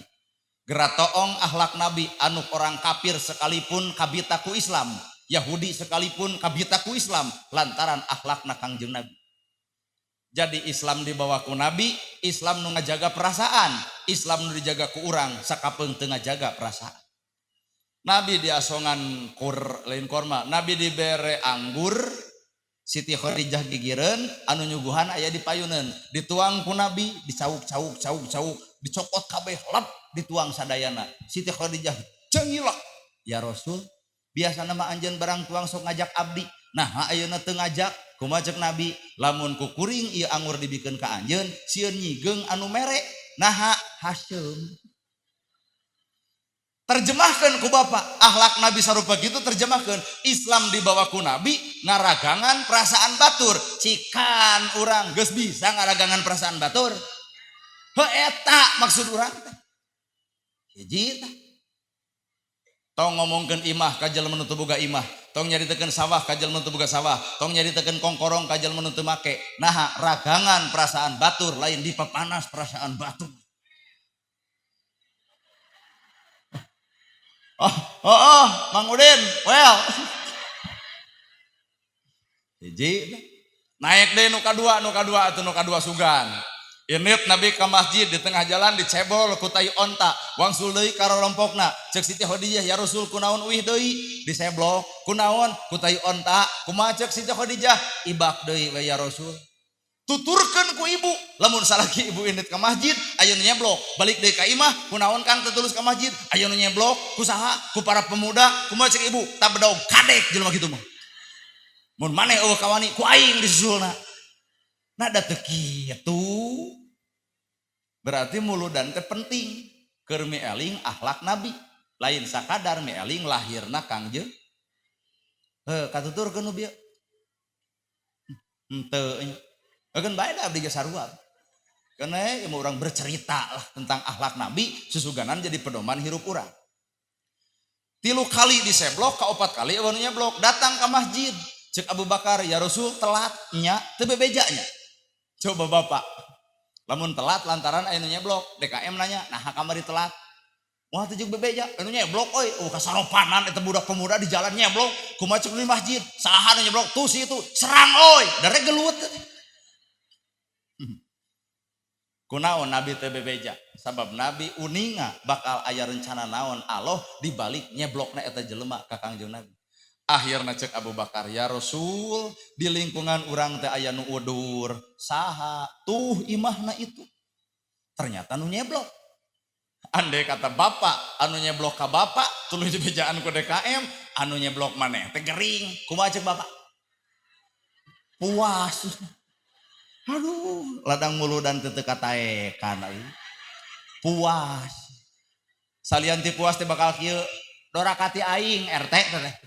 Geratoong akhlak nabi anu orang kafir sekalipun kabita ku Islam, Yahudi sekalipun kabita ku Islam lantaran akhlakna Kangjeng Nabi. Jadi Islam dibawa ku Nabi, Islam nu ngajaga perasaan, Islam nu dijaga ku urang sakapeung teu ngajaga perasaan. Nabi diasongan kur lain korma, Nabi dibere anggur, Siti Khadijah gigireun, anu nyuguhan aya di payuneun, dituang ku Nabi, dicawuk-cawuk cawuk-cawuk, dicokot kabeh lep, dituang sadayana. Siti Khadijah cengilak, "Ya Rasul, biasana mah anjeun barang tuang sok ngajak abdi. Nah, ayeuna teu ngajak." Kumaha cek Nabi? "Lamun ku kuring ieu anggur dibikeun ka anjeun, sieun nyigeung anu mere." Naha? Haseum. Terjemahkan ku bapak, akhlak Nabi sarupa gitu terjemahkan. Islam dibawa ku Nabi ngaragangan perasaan batur. Cikan urang geus bisa ngaragangan perasaan batur. Heuh, eta maksud urang teh. Hiji tah. Tong ngomongkeun imah ka jelema nu teu boga imah, tong nyaritakeun sawah ka jelema nu teu boga sawah, tong nyaritakeun kongkorong ka jelema nu teu make. Naha? Ragangan perasaan batur, lain dipapanas perasaan batur. Oh, oh, oh, Mang Udin, well. Hiji, naik deh nu kadua, nu kadua atau nu kadua sugan. Init Nabi ke masjid di tengah jalan dicebol ku tai onta, wangsul deui ka rorompokna. Cek Siti Khadijah, "Ya Rasul, kunaon uih deui?" "Diseblok." "Kunaon?" "Ku tai onta." "Kumaha?" Cek Siti Khadijah, "Ibak deui we ya Rasul." Tuturkeun ku ibu, lamun salaki ibu init ke masjid, aya nu nyeblok, balik deui ka imah, "Kunaon Kang teu tulus ka masjid?" "Aya nu nyeblok." "Ku saha?" "Ku para pemuda." "Kumaha?" Cek ibu, "Tabedog kadek jelema kitu mah. Mun maneh eueuh kawani, ku aing disusulna." Nah, da teu kitu. Berarti muludan teh penting keur mieling akhlak Nabi. Lain sakadar mieling lahirna Kangjeng. Heuh, katuturkeun nu bieu. Henteu nya. Keun bae da abdi ge sarua. Keun ieu urang bercerita lah tentang akhlak Nabi, susuganan jadi pedoman hirup urang. 3 kali diseblok, ka 4 kali eueuh nu nyeblok, datang ke masjid. Cek Abu Bakar, "Ya Rasul, telat nya, teu bebeja nya." Coba bapak, lamun telat lantaran aya nu nyeblok, DKM nanya, "Nah kamari telat?" "Wah, teu jeung bebeja, anu nyeblok euy, oh kasaropanan eta budak pemuda di jalan nyeblok." "Kumaha?" Cek di masjid, "Saha nu nyeblok?" "Tuh si itu, serang euy, darek gelut." Kunaon Nabi teu bebeja? Sabab Nabi uninga bakal aya rencana naon Allah dibalik nyeblokna eta jelema ka Kangjeng Nabi. Akhirna cek Abu Bakar, "Ya Rasul, di lingkungan urang teh aya nu udur." "Saha?" "Tuh imahna itu." Ternyata nu nyeblok. Andai kata bapak anu nyeblok ka bapak, tuluy dibejaan ku DKM, anu nyeblok maneh teh gering. Kumaha cek bapak? Puas. Aduh, ladang muludan teu kataekan euy. Puas. Salian ti puas teh bakal kieu, dorakati aing RT teh.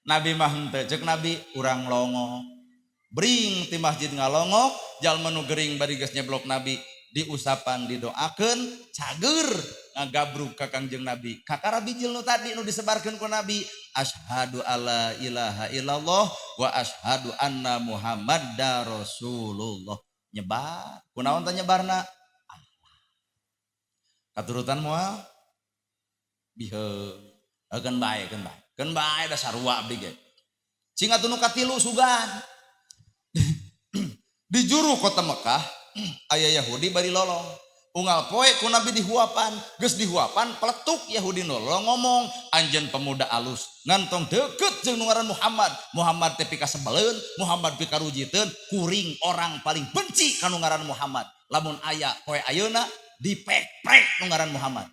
Nabi mah henteu, cek Nabi urang longok. Bring ti masjid ngalongok, jalma nu gering bari geus nyeblok Nabi diusapan didoakeun cager ngagabrug ka Kangjeng Nabi. Kakara bijil nu tadi nu disebarkeun ku Nabi, asyhadu alla ilaha illallah wa asyhadu anna Muhammadar Rasulullah. Nyebar. Kunaon teh nyebarna? Katurutan moal biheung. Keun bae, keun bae. Keun bae da sarua abdi ge. Cing atuh nu katilu sugan. Di juru kota Mekah aya Yahudi bari lolong. Unggal poe ku Nabi dihuapan, geus dihuapan peletuk Yahudi nolong ngomong, "Anjeun pemuda alus, ngantong deket jeung nu ngaran Muhammad. Muhammad teh pikasebeleun, Muhammad pikarujiteun, kuring orang paling benci ka nu ngaran Muhammad. Lamun aya poe ayeuna dipek-prek nu ngaran Muhammad."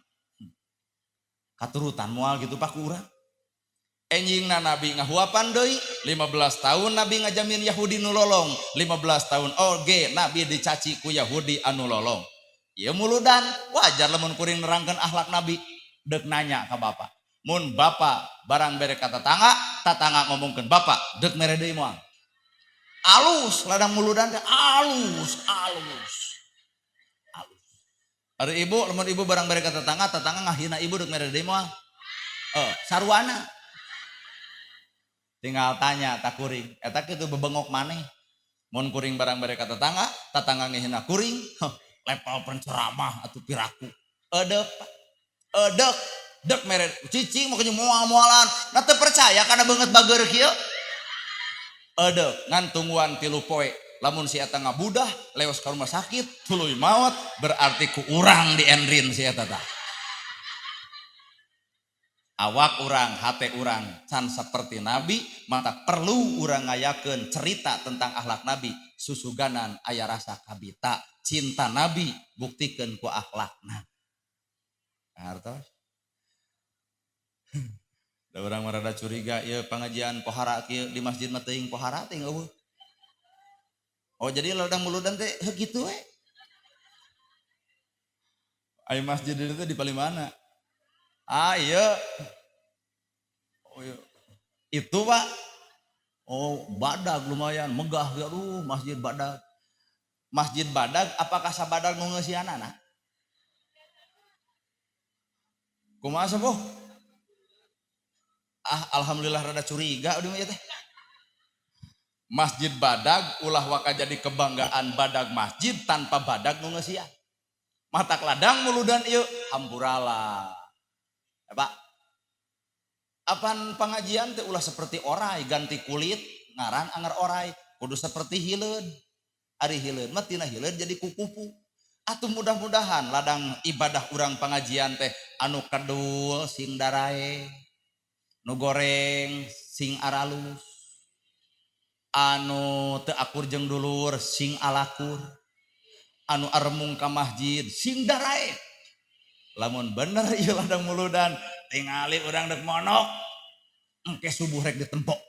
Katurutan moal gitu Pak ku urang. Enjingna Nabi ngahuapan deui, 15 tahun Nabi ngajamin Yahudi nu lolong, 15 tahun oge Nabi dicaci ku Yahudi anu lolong. Ieu muludan, wajar lamun kuring nerangkeun akhlak Nabi, deuk nanya ka bapak. Mun bapak barang bere ka tatangga, tatangga ngomongkeun bapak, deuk mere deui moal. Alus ladang muludan teh alus, alus. Alus. Ari ibu, lamun ibu barang mere ka tetangga, tetangga ngahina ibu dek mere deui moal. Sarwana. Tinggal tanya tak kuring, eta kitu bebengok maneh. Mun kuring barang mere ka tetangga, tetangga ngahina kuring, level penceramah atuh piraku. Edek, edek, dek mere cicing makanya moal-moalan. Nah teu percaya kana beungeut bageur kieu. Edek ngan tungguan 3 poe. Lamun si eta ngabudah leos ka rumah sakit tuluy maot berarti ku urang diendrin si eta tah. Awak urang, hate urang can seperti nabi, maka perlu urang ngayakeun cerita tentang akhlak nabi susuganan aya rasa kabita cinta nabi buktikeun ku akhlakna. Hartos. Da urang mah rada curiga ieu pangajian pohara kieu di masjid mah teuing pohara teh eueuh. Oh jadi ladang muludan teh heuh kitu we. Aya masjid itu di paling mana? Ah iya. Oh iya. Itu Pak. Oh badag lumayan megah ya aduh masjid badag. Masjid badag apakah sabadag nu ngeusianana? Kumaha sepuh? Ah alhamdulillah rada curiga udah mah ieu teh. Masjid badag ulah waka jadi kebanggaan badag masjid tanpa badag nu ngeusian. Matak ladang muludan ieu hampurala. Ya, Pak. Apan pengajian teh ulah seperti orai ganti kulit ngaran anger orai kudu seperti hileud. Ari hileud mah tina hileud jadi kukupu. Atuh mudah-mudahan ladang ibadah urang pengajian teh anu kedul sing darae, nu goreng sing aralus, anu teu akur jeung dulur sing alakur, anu aremung ka masjid sing darae. Lamun bener ieu ladang muludan tingali urang dek monok engke subuh rek ditempok.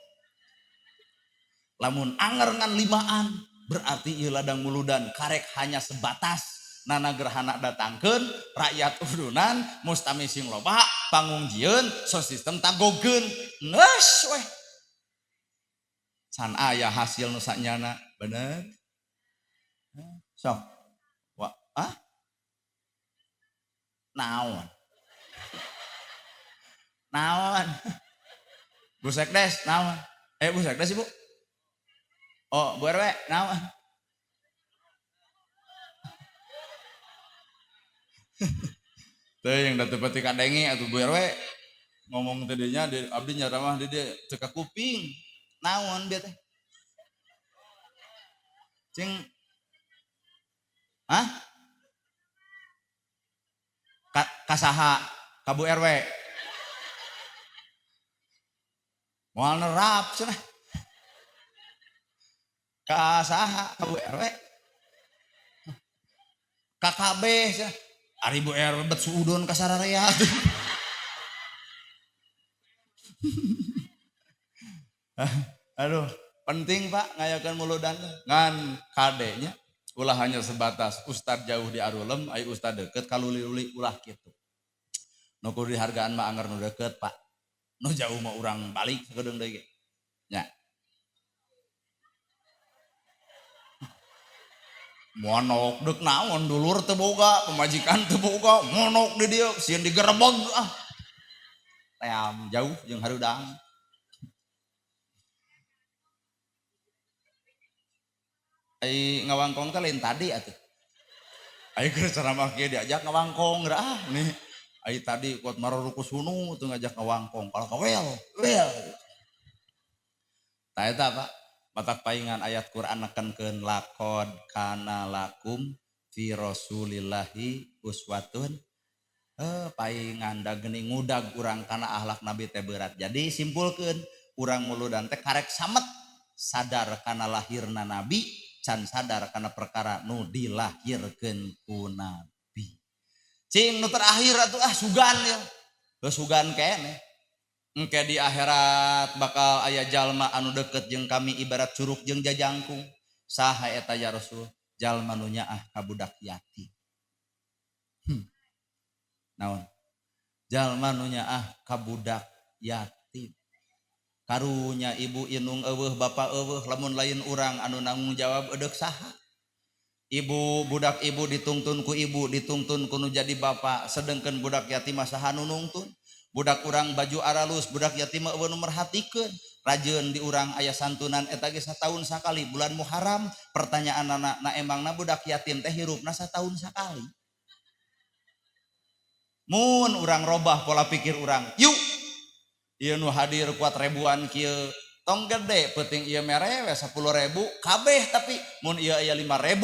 Lamun anger ngan limaan berarti ieu ladang muludan karek hanya sebatas nana gerhana datangkeun rakyat udunan mustami sing loba panggung jieun sound system tagogeun geus weh can aya hasil nu sanyana bener sok wa ah naon naon Bu Sekdes naon Bu Sekdes Ibu oh Bu RW naon teh yang datu pati kadenge atuh Bu RW ngomong tadinya di abdi nyaramah di dia teu ka kuping naon dia teh cing hah kasaha ka Bu RW moal nerap cenah kasaha ka Bu RW KKB cenah ari Bu RW bet suudon ka sararea. Aduh, penting Pak ngayakeun muludan ngan kadenya ulah hanya sebatas ustad jauh di arulem ai ustad deket kaluli-luli ulah kitu. Nu kudu dihargaan mah anger nu deket Pak. Nu jauh mah urang balik sakedeung deui ge. Nya. Monok deuk naon dulur teu boga, pamajikan teu boga, monok di dieu sieun digerebeg ah. Team jauh jeung harudang. Ai ngawangkong teh lain tadi atuh. Ai keur ceramah kieu diajak ngawangkong geura ah nih. Ai tadi kuat maroruku sunu teu ngajak ngawangkong, kalah ka wel, wel. Tah eta Pak, matak paingan ayat Quran nekenkeun laqad kana lakum fi rasulillahi uswatun. Paingan da geuning ngudag urang kana akhlak Nabi teh berat. Jadi simpulkeun urang muludan teh karek samet sadar kana lahirna Nabi, can sadar kana perkara nu dilahirkeun ku Nabi. Cing nu terakhir atuh ah sugan ya. Geus sugan keneh. Engke di akhirat bakal aya jalma anu deket jeung kami ibarat curug jeung jajangkung. Saha eta ya Rasul? Jalma nu nyaah ka budak yatim. Naon? Jalma nu nyaah ka budak yatim. Karunya ibu inung eueuh bapa eueuh lamun lain urang anu nanggung jawab edeuk saha? Ibu budak ibu ditungtun ku ibu, ditungtun ku nu jadi bapak, sedengkeun budak yatim mah saha nu nungtun. Budak urang baju aralus, budak yatim mah eueuh nu merhatikeun. Rajeun di urang aya santunan eta ge sataun sakali bulan Muharram. Pertanyaanana, na emangna budak yatim teh hirupna sataun sakali? Mun urang robah pola pikir urang, yuk ieu nu hadir kuat ribuan kieu, tong gede penting ieu mere we 10.000 kabeh, tapi mun ieu aya 5.000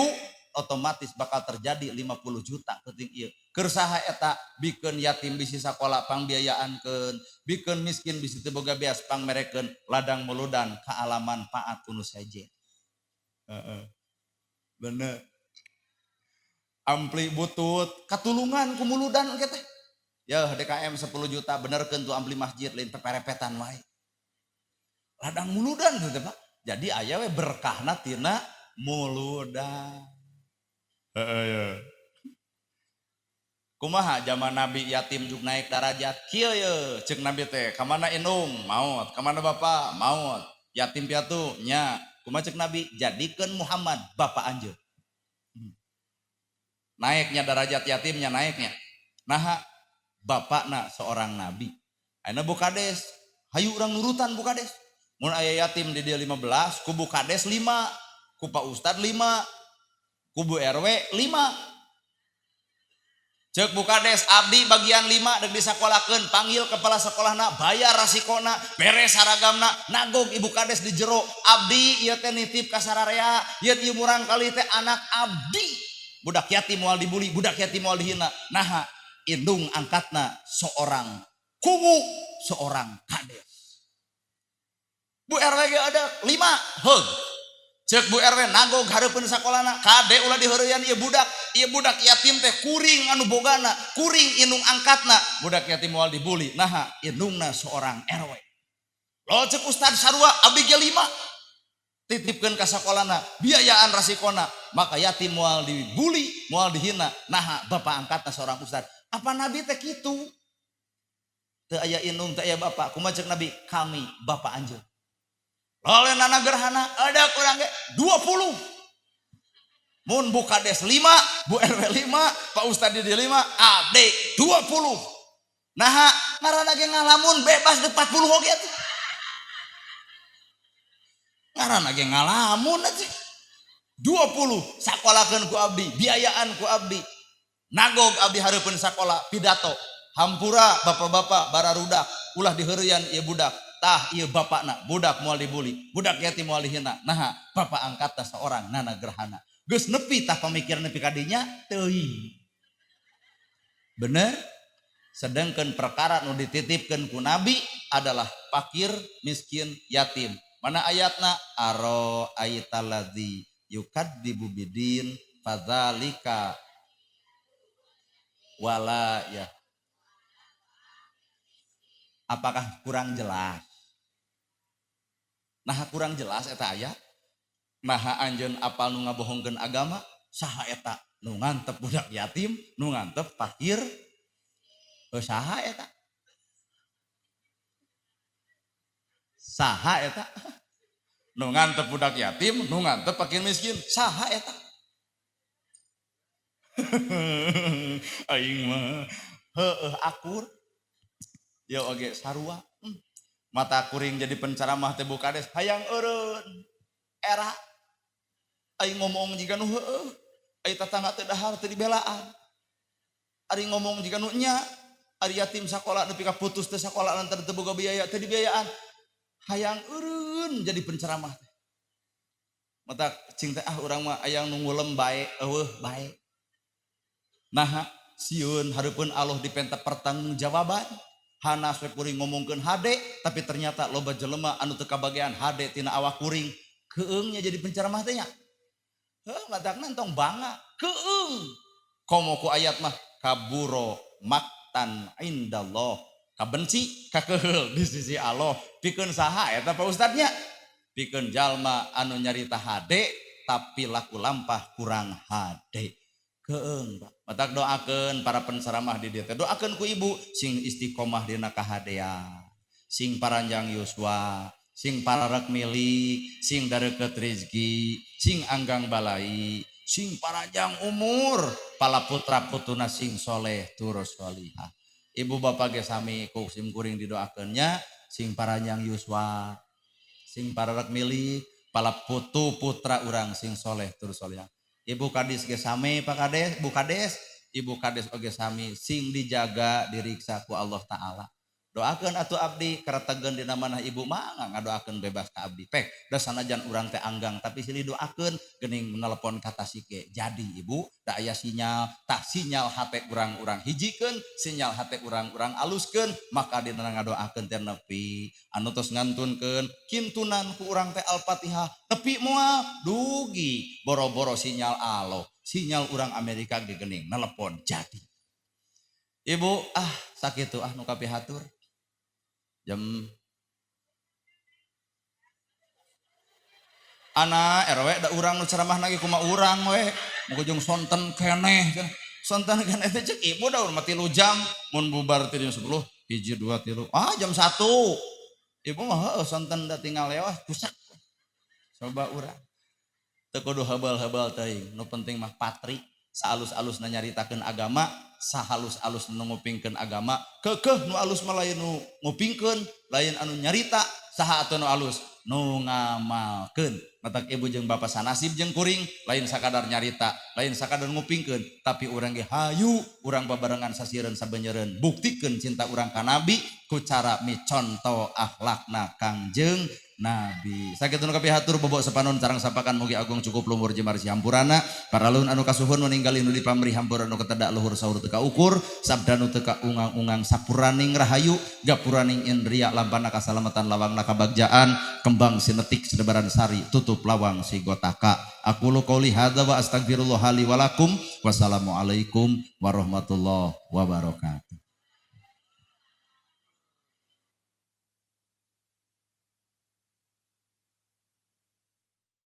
otomatis bakal terjadi 50 juta penting ieu. Keur saha eta? Bikeun yatim bisi sakola pangbiayaankeun, bikeun miskin bisi teu boga beas pangmerekeun, ladang muludan kaalaman paat ku nu sejen. Heeh. Bener. Ampli butut katulungan ku muludan engke teh. Ya DKM 10 juta benerkeun tuh ampli masjid lain peperepetan wae. Ladang muludan tuh teh Pak. Jadi aya we berkahna tina muludan. Heeh ya. Kumaha zaman Nabi yatim juk naik darajat kieu ye ceuk Nabi teh, kamana indung maot, kamana bapak maot, yatim piatu nya. Kumaha ceuk Nabi? Jadikeun Muhammad bapak anjeun. Naiknya darajat yatimnya naiknya. Naha bapakna seorang nabi. Ayeuna Bu Kades, hayu urang nurutan Bu Kades. Mun aya yatim di dia 15, ku Bu Kades 5, ku Pak Ustad 5, ku Bu RW 5. Ceuk Bu Kades abdi bagian 5 dek disakolakeun, panggil kepala sekolahna, bayar rasikona, beres saragamna, nagog Ibu Kades di jero, abdi ieu teh nitip ka sararea, ieu ieu murang kali teh anak abdi. Budak yatim moal dibuli, budak yatim moal dihina. Naha indung angkatna seorang kuwu, seorang kades. Bu RW ge ada 5, heug. Ceuk Bu RW nagog hareupeun sakolana, kade ulah diheureyan ieu budak, ieu budak yatim teh kuring anu bogana, kuring indung angkatna, budak yatim moal dibuli. Naha indungna seorang RW. Lo ceuk Ustad sarua abdi ge 5. Titipkeun ka sakolana, biayaan rasikona, maka yatim moal dibuli, moal dihina. Naha bapak angkatna seorang ustad. Apa Nabi teh kitu? Teu aya indung, teu aya bapak. Kumaha ceuk Nabi? Kami bapak anjeun. Oleh nana gerhana ada kurang ge 20. Mun Bu Kades 5, Bu RW 5, Pak Ustad di 5, abdi 20. Naha ngaranna ge ngalamun bebas di 40 oge atuh. Ngaranna ge ngalamun atuh. 20 sakolakeun ku abdi, biayaan ku abdi. Nagog abdi hareupeun sakola pidato. Hampura bapak-bapak bararudak ulah diheureyan ieu budak. Tah ieu bapakna, budak moal dibuli, budak yatim moal dihina. Naha bapak angkatna seorang nana gerhana. Geus nepi tah pamikiran nepi ka dinya teuing. Bener? Sedangkan perkara nu dititipkeun ku Nabi adalah fakir, miskin, yatim. Mana ayatna? Aro aitaladzi yukadzibu bidin fadzalika wala ya. Apakah kurang jelas? Nah kurang jelas eta ayat. Maha anjeun apal nu ngabohongkeun agama, saha eta nu ngantep budak yatim, nu ngantep fakir, saha eta? Saha eta? Nu ngantep budak yatim, nu ngantep fakir miskin, saha eta? Aing mah heueuh akur. Ya oge sarua. Mata kuring jadi penceramah teh Bu Kades hayang eureun. Era aing ngomong jiga nu heueuh, ai tatangga teu dahar teu dibelaan. Ari ngomong jiga nu nya, ari yatim sakola nepi ka putus teu sakola lantaran teu boga biaya teu dibiayaan. Hayang eureun jadi penceramah teh. Mata cing teh ah urang mah aya nu ngulem bae, eueuh bae. Naha sieun hareupeun Allah dipenta pertanggungjawaban. Hanas we kuring ngomongkeun hade, tapi ternyata loba jelema anu teu kabagean hade tina awak kuring. Keungnya jadi penceramah teh nya. Heuh, matakna entong bangga, keung. Komo ku ayat mah kaburo maktan indallah. Kabenci kakeheul di sisi Allah. Pikeun saha eta Pak Ustadnya? Pikeun jalma anu nyarita hade tapi laku lampah kurang hade. Keung Pak. Matak doakeun para penceramah di dieu teh. Doakeun ku ibu sing istiqomah dina kahadean, sing paranjang yuswa, sing pararek milik, sing dareukeut rezeki, sing anggang balai, Sing paranjang umur, pala putra putuna sing soleh tur solihah. Ibu bapak ge sami ku sim kuring didoakeun nya, sing paranjang yuswa, sing pararek milik, pala putu putra urang sing soleh tur solihah. Ibu kadis ge sami Pak Kades, Bu Kades, Ibu Kades oge sami sing dijaga diriksa ku Allah Ta'ala. Doakeun atuh abdi karetegeun dina manah ibu mah ngadoakeun bebas ka abdi. Pek da sanajan urang teh anggang tapi silih doakeun geuning nelepon ka Tasik ge. Jadi ibu da aya sinyal, tah sinyal hate urang-urang hijikeun, sinyal hate urang-urang aluskeun, maka dina ngadoakeun teh nepi anu tos ngantunkeun kintunan ku urang teh Al-Fatihah nepi moal dugi boro-boro sinyal alo, sinyal urang Amerika ge geuning nelepon jadi. Ibu ah sakitu ah nu kapihatur. Jam anak RW da urang nu ceramah lagi kumaha urang we mugujung sonten keneh sonten keneh teh cek ibu da urang mah 3 jam mun bubar teh jam 10 hiji 2 3 ah jam 1 ibu mah heueuh sonten da tinggal lewat kusak coba urang teu kudu hebel-hebel teuing nu penting mah patri saalus-alusna nyaritakeun agama sahalus-alus nu ngupingkeun agama keukeuh nu alus mah lain nu ngupingkeun lain anu nyarita saha atuh nu alus nu ngamalkeun matak ibu jeung bapa sanasib jeung kuring lain sakadar nyarita lain sakadar ngupingkeun tapi urang ge hayu urang babarengan sasireun sabeunyereun buktikeun cinta urang ka nabi ku cara miconto akhlakna Kangjeng Nabi. Sakitu nu kapihatur bobok sepanon carang sapakan mugi agung cukup lumur jemar sihampurana paralun anu kasuhun meninggali nu dipamri hampura nu ketedak luhur saur teu kaukur sabda nu teu kaungang-ungang sapuraning rahayu gapuraning indria lampana kasalamatan lawangna kabagjaan kembang sinetik sedebaran sari tutup lawang sigotaka. Aku lu qouli hadza wa astagfirullah li wa lakum. Wassalamualaikum warahmatullahi wabarakatuh.